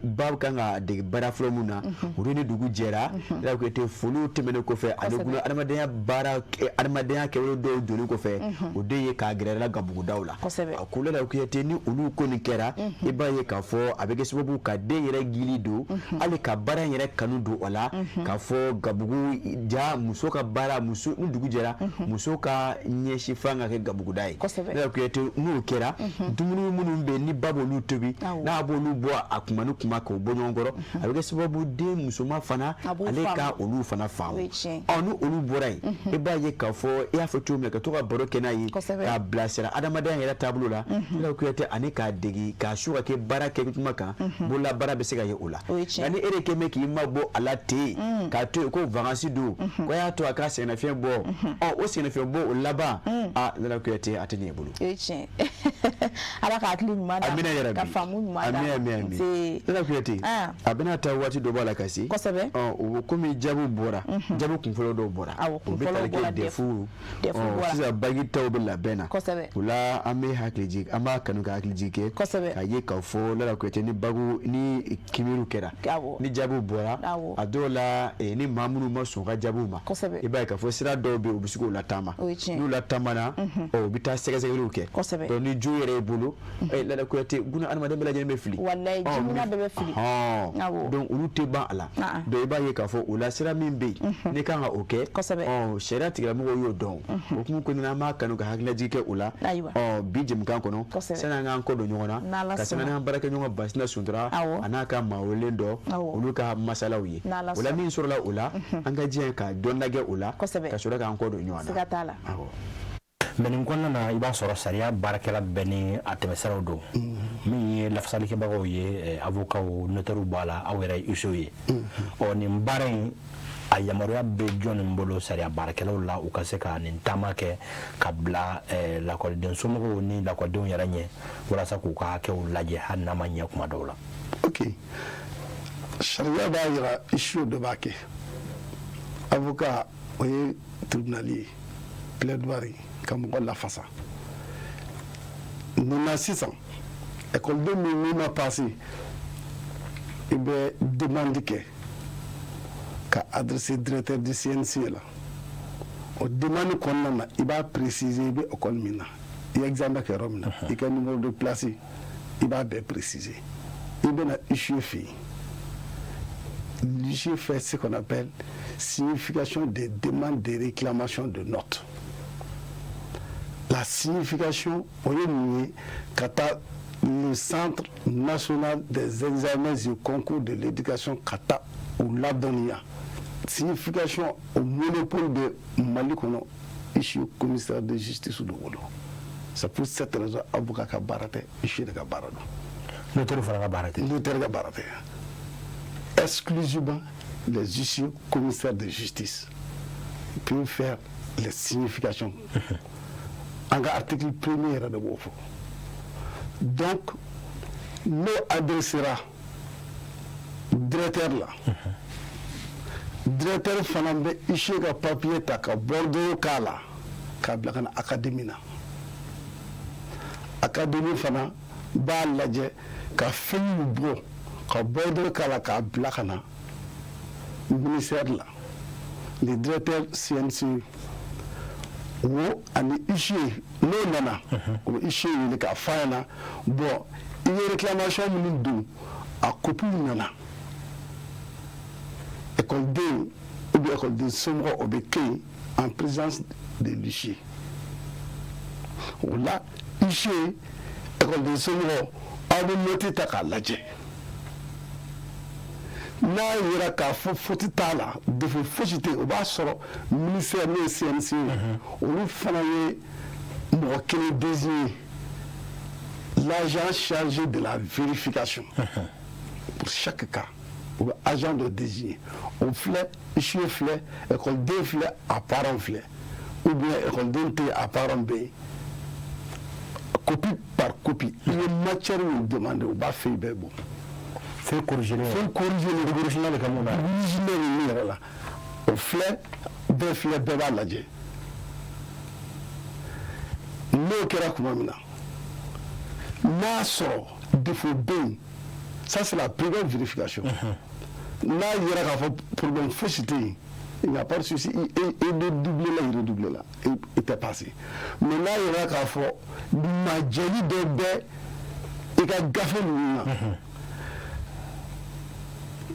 ba kan ka dege baara fɔlɔ mun na, o de ni dugu jɛra, Lala Kuyate, foliw tɛmɛnen kɔfɛ, ani buna adamadenya baara, adamadenya kɛwale dɔw donni kɔfɛ, o de ye k'a gɛrɛ la gabugudaw la. A ko Lala Kuyate, ni olu ko nin kɛra, i b'a ye k'a fɔ a bɛ kɛ sababu ka den yɛrɛ gili don, hali ka baara in yɛrɛ kanu don o la, k'a fɔ gabugu ja muso ka baara, muso ni dugu jɛra, muso ka ɲɛsin fan ka kɛ gabuguda ye. Lala Kuyate, n'o kɛra, dumuni minnu bɛ yen ni ba b'olu tobi, n'a b'olu bɔ a kuma ni kuma k'o bɔ ɲɔgɔn kɔrɔ, a bɛ kɛ sababu den musoman fana ale ka olu fana faamu. Ɔ ni olu bɔra yen, i b'a ye k'a fɔ i y'a fɔ cogo min na, ka to ka baro kɛ n'a ye, k'a bilasira adamadenya yɛrɛ taabolo la, Lala Kuyate, ani k'a dege k'a su ka kɛ baara kɛ kuma kan, bolola baara bɛ se ka ye o la. Nka ni e de kɛn bɛ k'i mabɔ a la ten, k'a to yen ko vacances don, ko a y'a to a ka sɛgɛnnafiɲɛ bɔ, ɔ o sɛgɛnnafiɲɛ bɔ o laban, a Lala Kuyate, a tɛ ɲɛ i bolo. O ye tiɲɛ. Ala ka hakili ɲuman d'a ma, ka faamu ɲuman d'a ma. Ami ami. Lala Kuyate, a bɛna taa waati dɔ b'a la ka se. Kosɛbɛ. Ɔ o komi jaabiw bɔra, jaabi kunfɔlɔ dɔw bɔra. Awɔ, kunfɔlɔw bɔra, o bɛ tali kɛ DEF. Sisan bac taw bɛ labɛn na. Kosɛbɛ. O la an bɛ hakili jigin, an b'a kanu ka hakili jigin kɛ. Kosɛbɛ. K'a ye k'a fɔ Lala Kuyate, ni bac ni kimiru kɛra. Awɔ. Ni jaabiw bɔra. Awɔ. A dɔw la ni maa minnu ma sɔn ka jaabiw ma. Kosɛbɛ. I b'a ye k'a fɔ sira dɔw bɛ yen, u bɛ se k'o lataama. O ye tiɲɛ. N'u lataamana, ɔ u bɛ taa sɛgɛsɛgɛliw kɛ. Kosɛbɛ. Donc ni jo yɛrɛ y'i bolo, Lala Kuyate, buna adamaden bɛɛ lajɛlen bɛ fili. Walayi, jimina bɛɛ bɛ fili. Donc olu tɛ ban a la. Donc i b'a ye k'a fɔ o la sira min bɛ yen, n'i kan ka o kɛ. Kosɛbɛ. Ɔ sariya tigilamɔgɔw y'o dɔn. O hukumu kɔnɔna na, an b'a kanu ka hakililajigin kɛ o la. Ayiwa. Ɔ bi jɛmukan kɔnɔ. Kosɛbɛ. Sani an k'an kɔ don ɲɔgɔn na. Ka sanga n'an baarakɛɲɔgɔn Basina Suntura. Awɔ. A n'a ka maa welelen dɔ. Awɔ. Olu ka masalaw ye. N'Ala O la sɔnna. min sɔrɔla o la, an ka jɛ ka dɔ lajɛ o la. Kosɛbɛ. Ka sɔrɔ k'an kɔ don ɲɔgɔn na. Siga t'a la. Awɔ. Mais nin kɔnɔna na, i b'a sɔrɔ sariya baarakɛla bɛɛ ni a tɛmɛsiraw don. Min ye lafasalikɛbagaw ye, avocats, notaires b'a la, aw yɛrɛ ye huissiers ye. Ɔ nin baara in, a yamaruya bɛ jɔn bolo sariya baarakɛlaw la, u ka se ka nin taama kɛ ka bila lakɔliden somɔgɔw ni lakɔlidenw yɛrɛ ɲɛ, walasa k'u ka hakɛw lajɛ, hali n'a ma ɲɛ kuma dɔw la? Ok, sariya b'a yira, huissier dɔ b'a kɛ. Avocat, o ye tribunal ye, plaidoirie, ka mɔgɔ lafasa. Nin na sisan, ekɔliden min ma passé, i bɛ demande kɛ ka adresser directeur du CNC la. O demande kɔnɔna na, i b'a préciser i bɛ école min na, i ye examen kɛ yɔrɔ min na, i ka numéro de place, i b'a bɛɛ préciser. I bɛna huissier fɛ yen. L'huissier fait ce qu'on appelle signification des demandes de réclamation de notes. La signification, o ye mun ye? Ka taa le Centre national des examens et concours de l'éducation, ka taa u ladɔnniya. Signification, o monopole de Mali kɔnɔ, huissier commissaire de justice de bolo. C'est pour cette raison, avocat ka baara tɛ, huissier de ka baara don. Notaire fana ka baara tɛ? Notaire ka baara tɛ. Exclusivement les huissiers commissaires de justice peuvent faire les significations. An ka article premier yɛrɛ de b'o fɔ. Donc n'o adressera directeur la, directeur fana bɛ huissier ka papier ta ka bordereau k'a la k'a bila ka na académie na. Académie fana b'a lajɛ ka feuille bɔ ka bordereau k'a la k'a bila ka na ministère la. Le directeur CNC wo ani huissier, n'o nana, o bɛ huissier wele k'a f'a ɲɛna: bon, i ye réclamation minnu don, a copie nana. Ekɔliden ou bien ekɔliden somɔgɔ, o bɛ kɛ yen en présence de l'huissier. O la, huissier, ekɔliden somɔgɔ, aw bɛ note ta k'a lajɛ. N'a yera k'a fɔ faute t'a la, défaut fosi tɛ yen, o b'a sɔrɔ ministère, n'o ye CNC ye, olu fana ye mɔgɔ kelen désigné, l'agent chargé de la vérification pour chaque cas. O bɛ agent dɔ désigné. O filɛ, huissier filɛ, ekɔliden filɛ, a parent filɛ, ou bien ekɔliden tɛ yen, a parent bɛ yen. Copie par copie, i ye matière min demandé, u b'a feuille bɛɛ bɔ. Feuille corrigée. Feuille corrigée. Original de ka mun na? Original min yɛrɛ la, o filɛ, bɛɛ filɛ, bɛɛ b'a lajɛ. N'o kɛra tuma min na, n'a sɔrɔ défaut bɛ yen, ça c'est la première vérification. N'a yera k'a fɔ problème fosi tɛ yen, il n'y a pas de souci, i bɛ doubler la, i redoubler la, i tɛ passer. Mais n'a yera k'a fɔ majɛli dɔ bɛ i ka gafe ninnu na,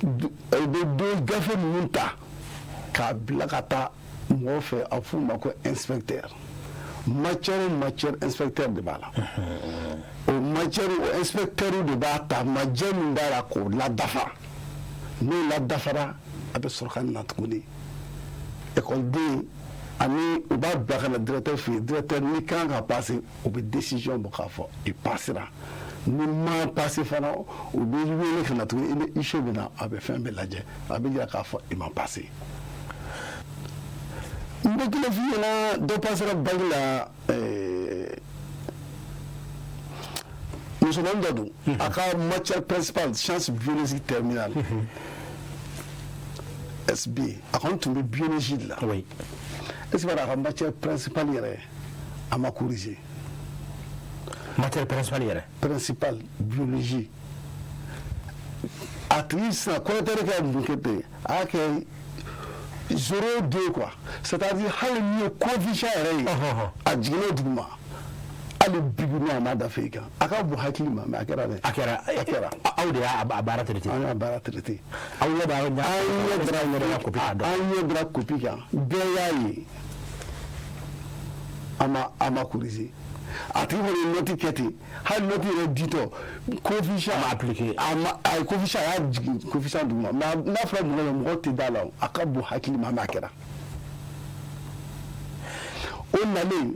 i bɛ don gafe ninnu ta k'a bila ka taa mɔgɔ fɛ, a f'u ma ko inspecteur. Matière o matière, inspecteur de b'a la. O matière, o inspecteur de b'a ta, majɛ min b'a la, k'o ladafa. N'o ladafara, a bɛ sɔrɔ ka na tuguni ekɔliden ani u b'a bila ka na directeur fɛ yen. Directeur, ni kan ka passer, o bɛ décision bɔ k'a fɔ i passera. Ni ma passer fana, u bɛ wele ka na tuguni, i ni huissier bɛ na, a bɛ fɛn bɛɛ lajɛ, a bɛ jira k'a fɔ i ma passer. N bɛ kelen f'i ɲɛna: dɔ passera bac la, musomanin dɔ don, a ka matière principale, science biologique terminale SB, a kɔni tun bɛ biologie de la. Est ce que a ka matière principale yɛrɛ, a ma corriger? Matière principale yɛrɛ? Principale biologie. A tigi sisan, correcteur ka mun kɛ ten? A y'a kɛ 0,2 quoi, c'est à dire hali ni ye coefficient yɛrɛ ye, a jiginnen duguma, hali bibi a ma da fɛ kan. A ka bon hakili ma, mais a kɛra dɛ. A kɛra. A kɛra. Aw de y'a baara traité? An y'a baara traité. Aw ɲɛ b'a An ɲɛ dara yɛrɛ copie kan dɔn. An ɲɛ dara copie kan, bɛɛ y'a ye, a ma corriger. A tigi kɔni ye note kɛ ten, hali note yɛrɛ ditɔ, coefficient A ma appliqué. A ma, a ye coefficient, a y'a jigin coefficient duguma. Mais n'a fɔra mɔgɔ ye, mɔgɔ tɛ da la o. A ka bon hakili ma, mais a kɛra. O nalen,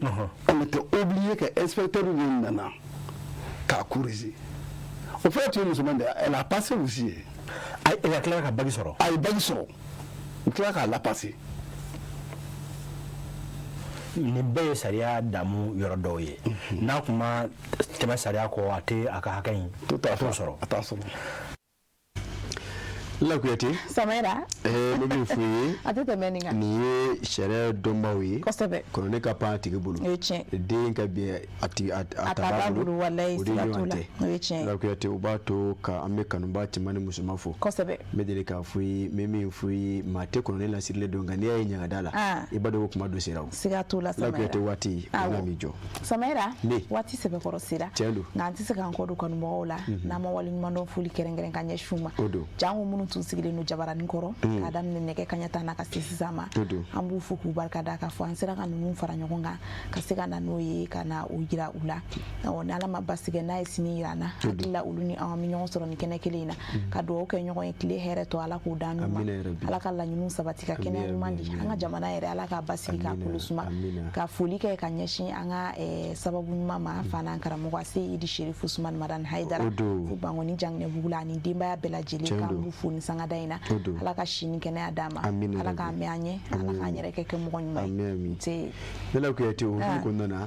on était obligé que inspecteur de nana k'a corriger. O fana tun ye musoman de ye, elle a passé aussi. A a tilala ka bac sɔrɔ? A ye bac sɔrɔ, u tilala k'a la passer. Nin bɛɛ ye sariya damu yɔrɔ dɔw ye. N'a kun ma tɛmɛ sariya kɔ, a tɛ a ka hakɛ in Tout à fait. sɔrɔ. A t'a sɔrɔ. La Kuyate. Samayira. Ne bɛ f'u ye. A tɛ tɛmɛ nin kan. Nin ye sariya dɔnbaaw ye. Kosɛbɛ. Kɔnɔne ka pan a tigi bolo. O ye tiɲɛ. Den ka bin a tigi a tabaa bolo walayi siga t'o la. O ye tiɲɛ. La Kuyate o b'a to ka an bɛ kanubaa cɛman ni musoman fo. Kosɛbɛ. N bɛ deli k'a fɔ i ye n bɛ min fɔ i ye maa tɛ kɔnɔne lasirilen don nka n'i y'a ye ɲagada la. I b'a dɔn ko kuma dɔ sera o. Siga t'o la Samayira. La Kuyate waati o na m'i jɔ. Samayira. Waati sɛbɛkɔrɔ sera. Tiɲɛ don. Nka an tɛ se k'an kɔ don kanubagaw la. N'an ma waleɲumandɔn foli kɛrɛnkɛrɛn ka ɲɛsin u ma. O don. Jango minnu tun sigilen don jabaranin kɔrɔ. K'a daminɛ nɛgɛ kanɲɛ 10 na ka se sisan ma. An b'u fo k'u barika da k'a fɔ an sera ka ninnu fara ɲɔgɔn kan ka se ka na n'o ye ka na o jira u la. Ni Ala ma basi kɛ n'a ye sini jira an na. Hakili la olu ni an bɛ ɲɔgɔn sɔrɔ nin kɛnɛ kelen in na. Ka dugawu kɛ ɲɔgɔn ye tile hɛrɛ tɔ Ala k'o d'an ma. Ala ka laɲiniw sabati ka kɛnɛya ɲuman di an ka jamana yɛrɛ Ala k'a basigi k'a kolo suma. Ka foli kɛ ka ɲɛsin an ka sababu ɲuman ma fa n'an karamɔgɔ Seyidi Sherifu Usumani Madani Hayidara. Fo Bankoni Janginɛbugu la ani denbaya bɛɛ lajɛlen k'an b'u fo ni sangada in na. Ala ka si ni kɛnɛya d'an ma. Ala k'an mɛn an ɲɛ. Ala k'an yɛrɛ kɛ mɔgɔ ɲuman ye. Nse. Ne la Kuyate o hukumu kɔnɔna na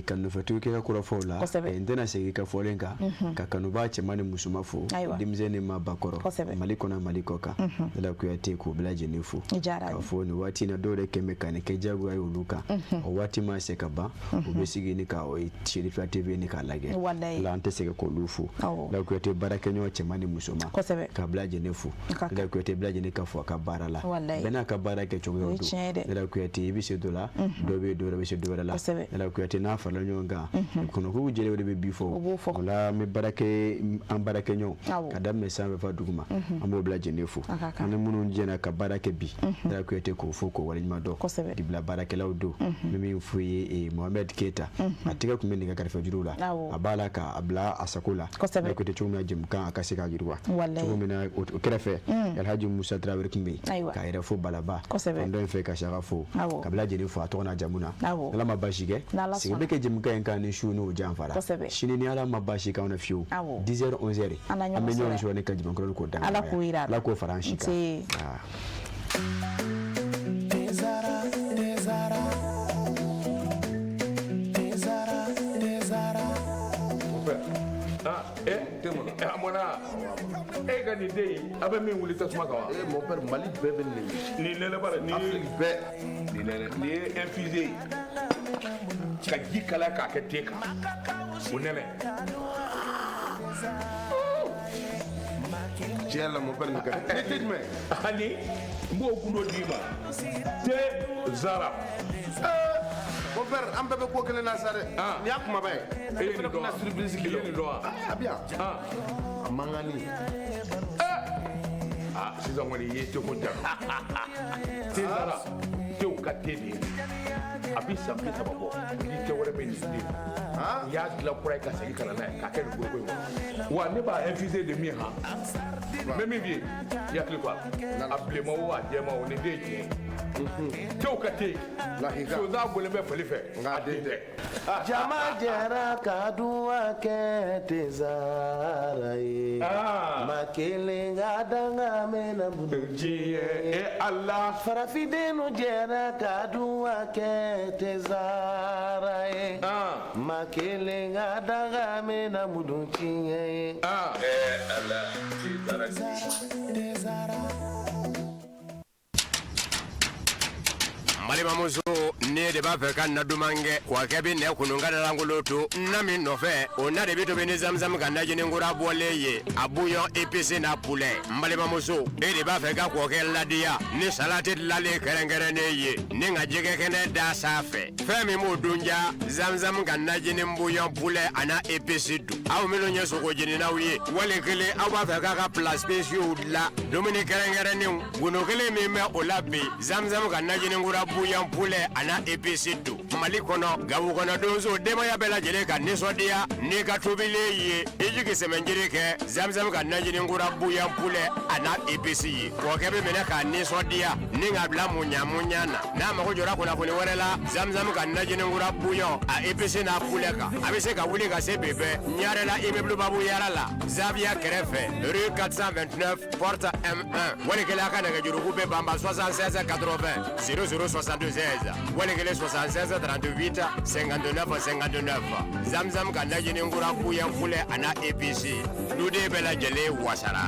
ka nɔfɛtigiw kɛ ka kɔrɔfɔw la. N tɛna segin ka fɔlen kan. Ka kanubaa cɛman ni musoman fo. Denmisɛn ni maabakɔrɔ. Mali kɔnɔ Mali kɔ kan. Ne la Kuyate k'u bɛɛ lajɛlen fo. K'a fɔ nin waati in na dɔw yɛrɛ kɛn bɛ ka nin kɛ diyagoya ye olu kan. O waati ma se ka ban. U bɛ sigi ni ka Cherifila TV ni k'a lajɛ. La an tɛ sɛgɛn k'olu fo. La Kuyate baarakɛɲɔgɔn cɛman ni musoman. Ka bɛɛ lajɛlen fo. La Kuyate bɛɛ lajɛlen ka fo a ka baara la. Bɛɛ n'a ka baara kɛcogoya don. La Kuyate i bɛ se dɔ la. Dɔ bɛ dɔ wɛrɛ bɛ se dɔ wɛrɛ la. La Kuyate n'a farala ɲɔgɔn kan. Kɔnɔkow jɛlen o de bɛ bi fɔ. O la an bɛ baarakɛ an baarakɛɲɔgɔn. Ka daminɛ sanfɛ fo duguma. An b'o bɛɛ lajɛlen fo. An ni minnu jɛna ka baara kɛ bi. La Kuyate k'o fo k'o waleɲuman dɔn. Dibila baarakɛlaw don. N bɛ min f'u ye Mohamed Keita. A tɛgɛ tun bɛ nɛgɛ kɛrɛfɛjuru la. A b'a la k'a bila a sago la. La Kuyate cogo min na jɛmukan a ka se k'a yiriwa. Cogo min na o kɛrɛfɛ. Alhaji Musa Tarawele tun bɛ yen. K'a yɛrɛ fo Balaba. Fan dɔ in fɛ ka Saka fo. Ka bɛɛ lajɛlen fo a tɔgɔ n'a jamu na. Ala ma baasi kɛ. Segin bɛ kɛ jɛmukan in kan ni su n'o janfara. Sini ni Ala ma baasi k'anw na fiyewu. 10h 11h. An bɛ ɲɔgɔn sɔrɔ ni ka jɛmukan k'o da. Ala k'o fara an si kan. E ka nin den in a bɛ min wuli tasuma kan wa. Mon père Mali bɛɛ bɛ nin ye. Nin nɛnɛ b'a la nin Afrique bɛɛ. Nin nɛnɛ nin ye infusé ye ka ji kalaya k'a kɛ te kan o nɛnɛ. Tiɲɛ la mon père nin ka di. Ni te jumɛn. Ani n b'o gundo d'i ma. Te Zara. Mon père an bɛɛ bɛ ko kelen na sa dɛ. Nin y'a kumaba ye. E ye nin dɔn wa? Surprise k'i la. E ye nin dɔn wa? A bɛ yan. A mankan ni. Sisan kɔni i ye teko ja. Te Zara tew ka te de ye. A bɛ san 30 bɔ. Ni te wɛrɛ bɛ nin den. U y'a dilan kura ye ka segin ka na n'a ye k'a kɛ nin foroko in kɔnɔ. Wa ne b'a infusé de min han. N bɛ min f'i ye i hakili to a la. A bilenman o a jɛman o nin den ye tiɲɛ ye. Tew ka te. Sonsan bɔlen bɛ fali fɛ. A den tɛ. Jama jɛra ka duwa kɛ Te Zara ye. Maa kelen ka danga mɛnna diɲɛ e Ala. Farafindenw jɛra ka duwa kɛ Te Zara ye. Maa kelen ka danga mɛnna mudun tiɲɛ ye. Ala Te Zara. Balimamuso ne de b'a fɛ ka na duman kɛ kɔkɛ bɛ nɛ kunun ka langolo to na min nɔfɛ o na de bɛ tobi ni zamzam ka najini kura bɔlen ye a bouillon épicé n'a poulet. N balimamuso e de b'a fɛ ka kɔkɛ ladiya ni salati dilanlen kɛrɛnkɛrɛnnen ye ni ka jɛgɛ kɛnɛ da sanfɛ fɛn min b'o dun ja zamzam ka najini bouillon poulet a n'a épice dun. Aw minnu ye sogo jeninaw ye wali kelen aw b'a fɛ k'a ka plats spéciaux dilan dumuni kɛrɛnkɛrɛnnenw gundo kelen min bɛ o la bi zamzam ka najini kura bouillon poulet a n'a épice dun. Mali kɔnɔ Gawo kɔnɔ donso denbaya bɛɛ lajɛlen ka nisɔndiya n'i ka tobilen ye i jigi sɛmɛnjiri kɛ zamzam ka najini kura bouillon poulet a n'a épice ye kɔkɛ bɛ minɛ k'a nisɔndiya ni k'a bila muɲa muɲa na n'a mago jɔra kunnafoni wɛrɛ la zamzam ka najini kura bouillon a épice n'a poulet kan a bɛ se ka wuli ka se bi bɛɛ Ɲarela immeuble Babu Yara la Zaviya kɛrɛfɛ rue 429 porte M1 wali kelen a ka nɛgɛjuruku bɛ banba 76 80 00 76 wali kelen 76 38 59 59 zamzam ka najini kura bouillon poulet a n'a épice duden bɛɛ lajɛlen wasara.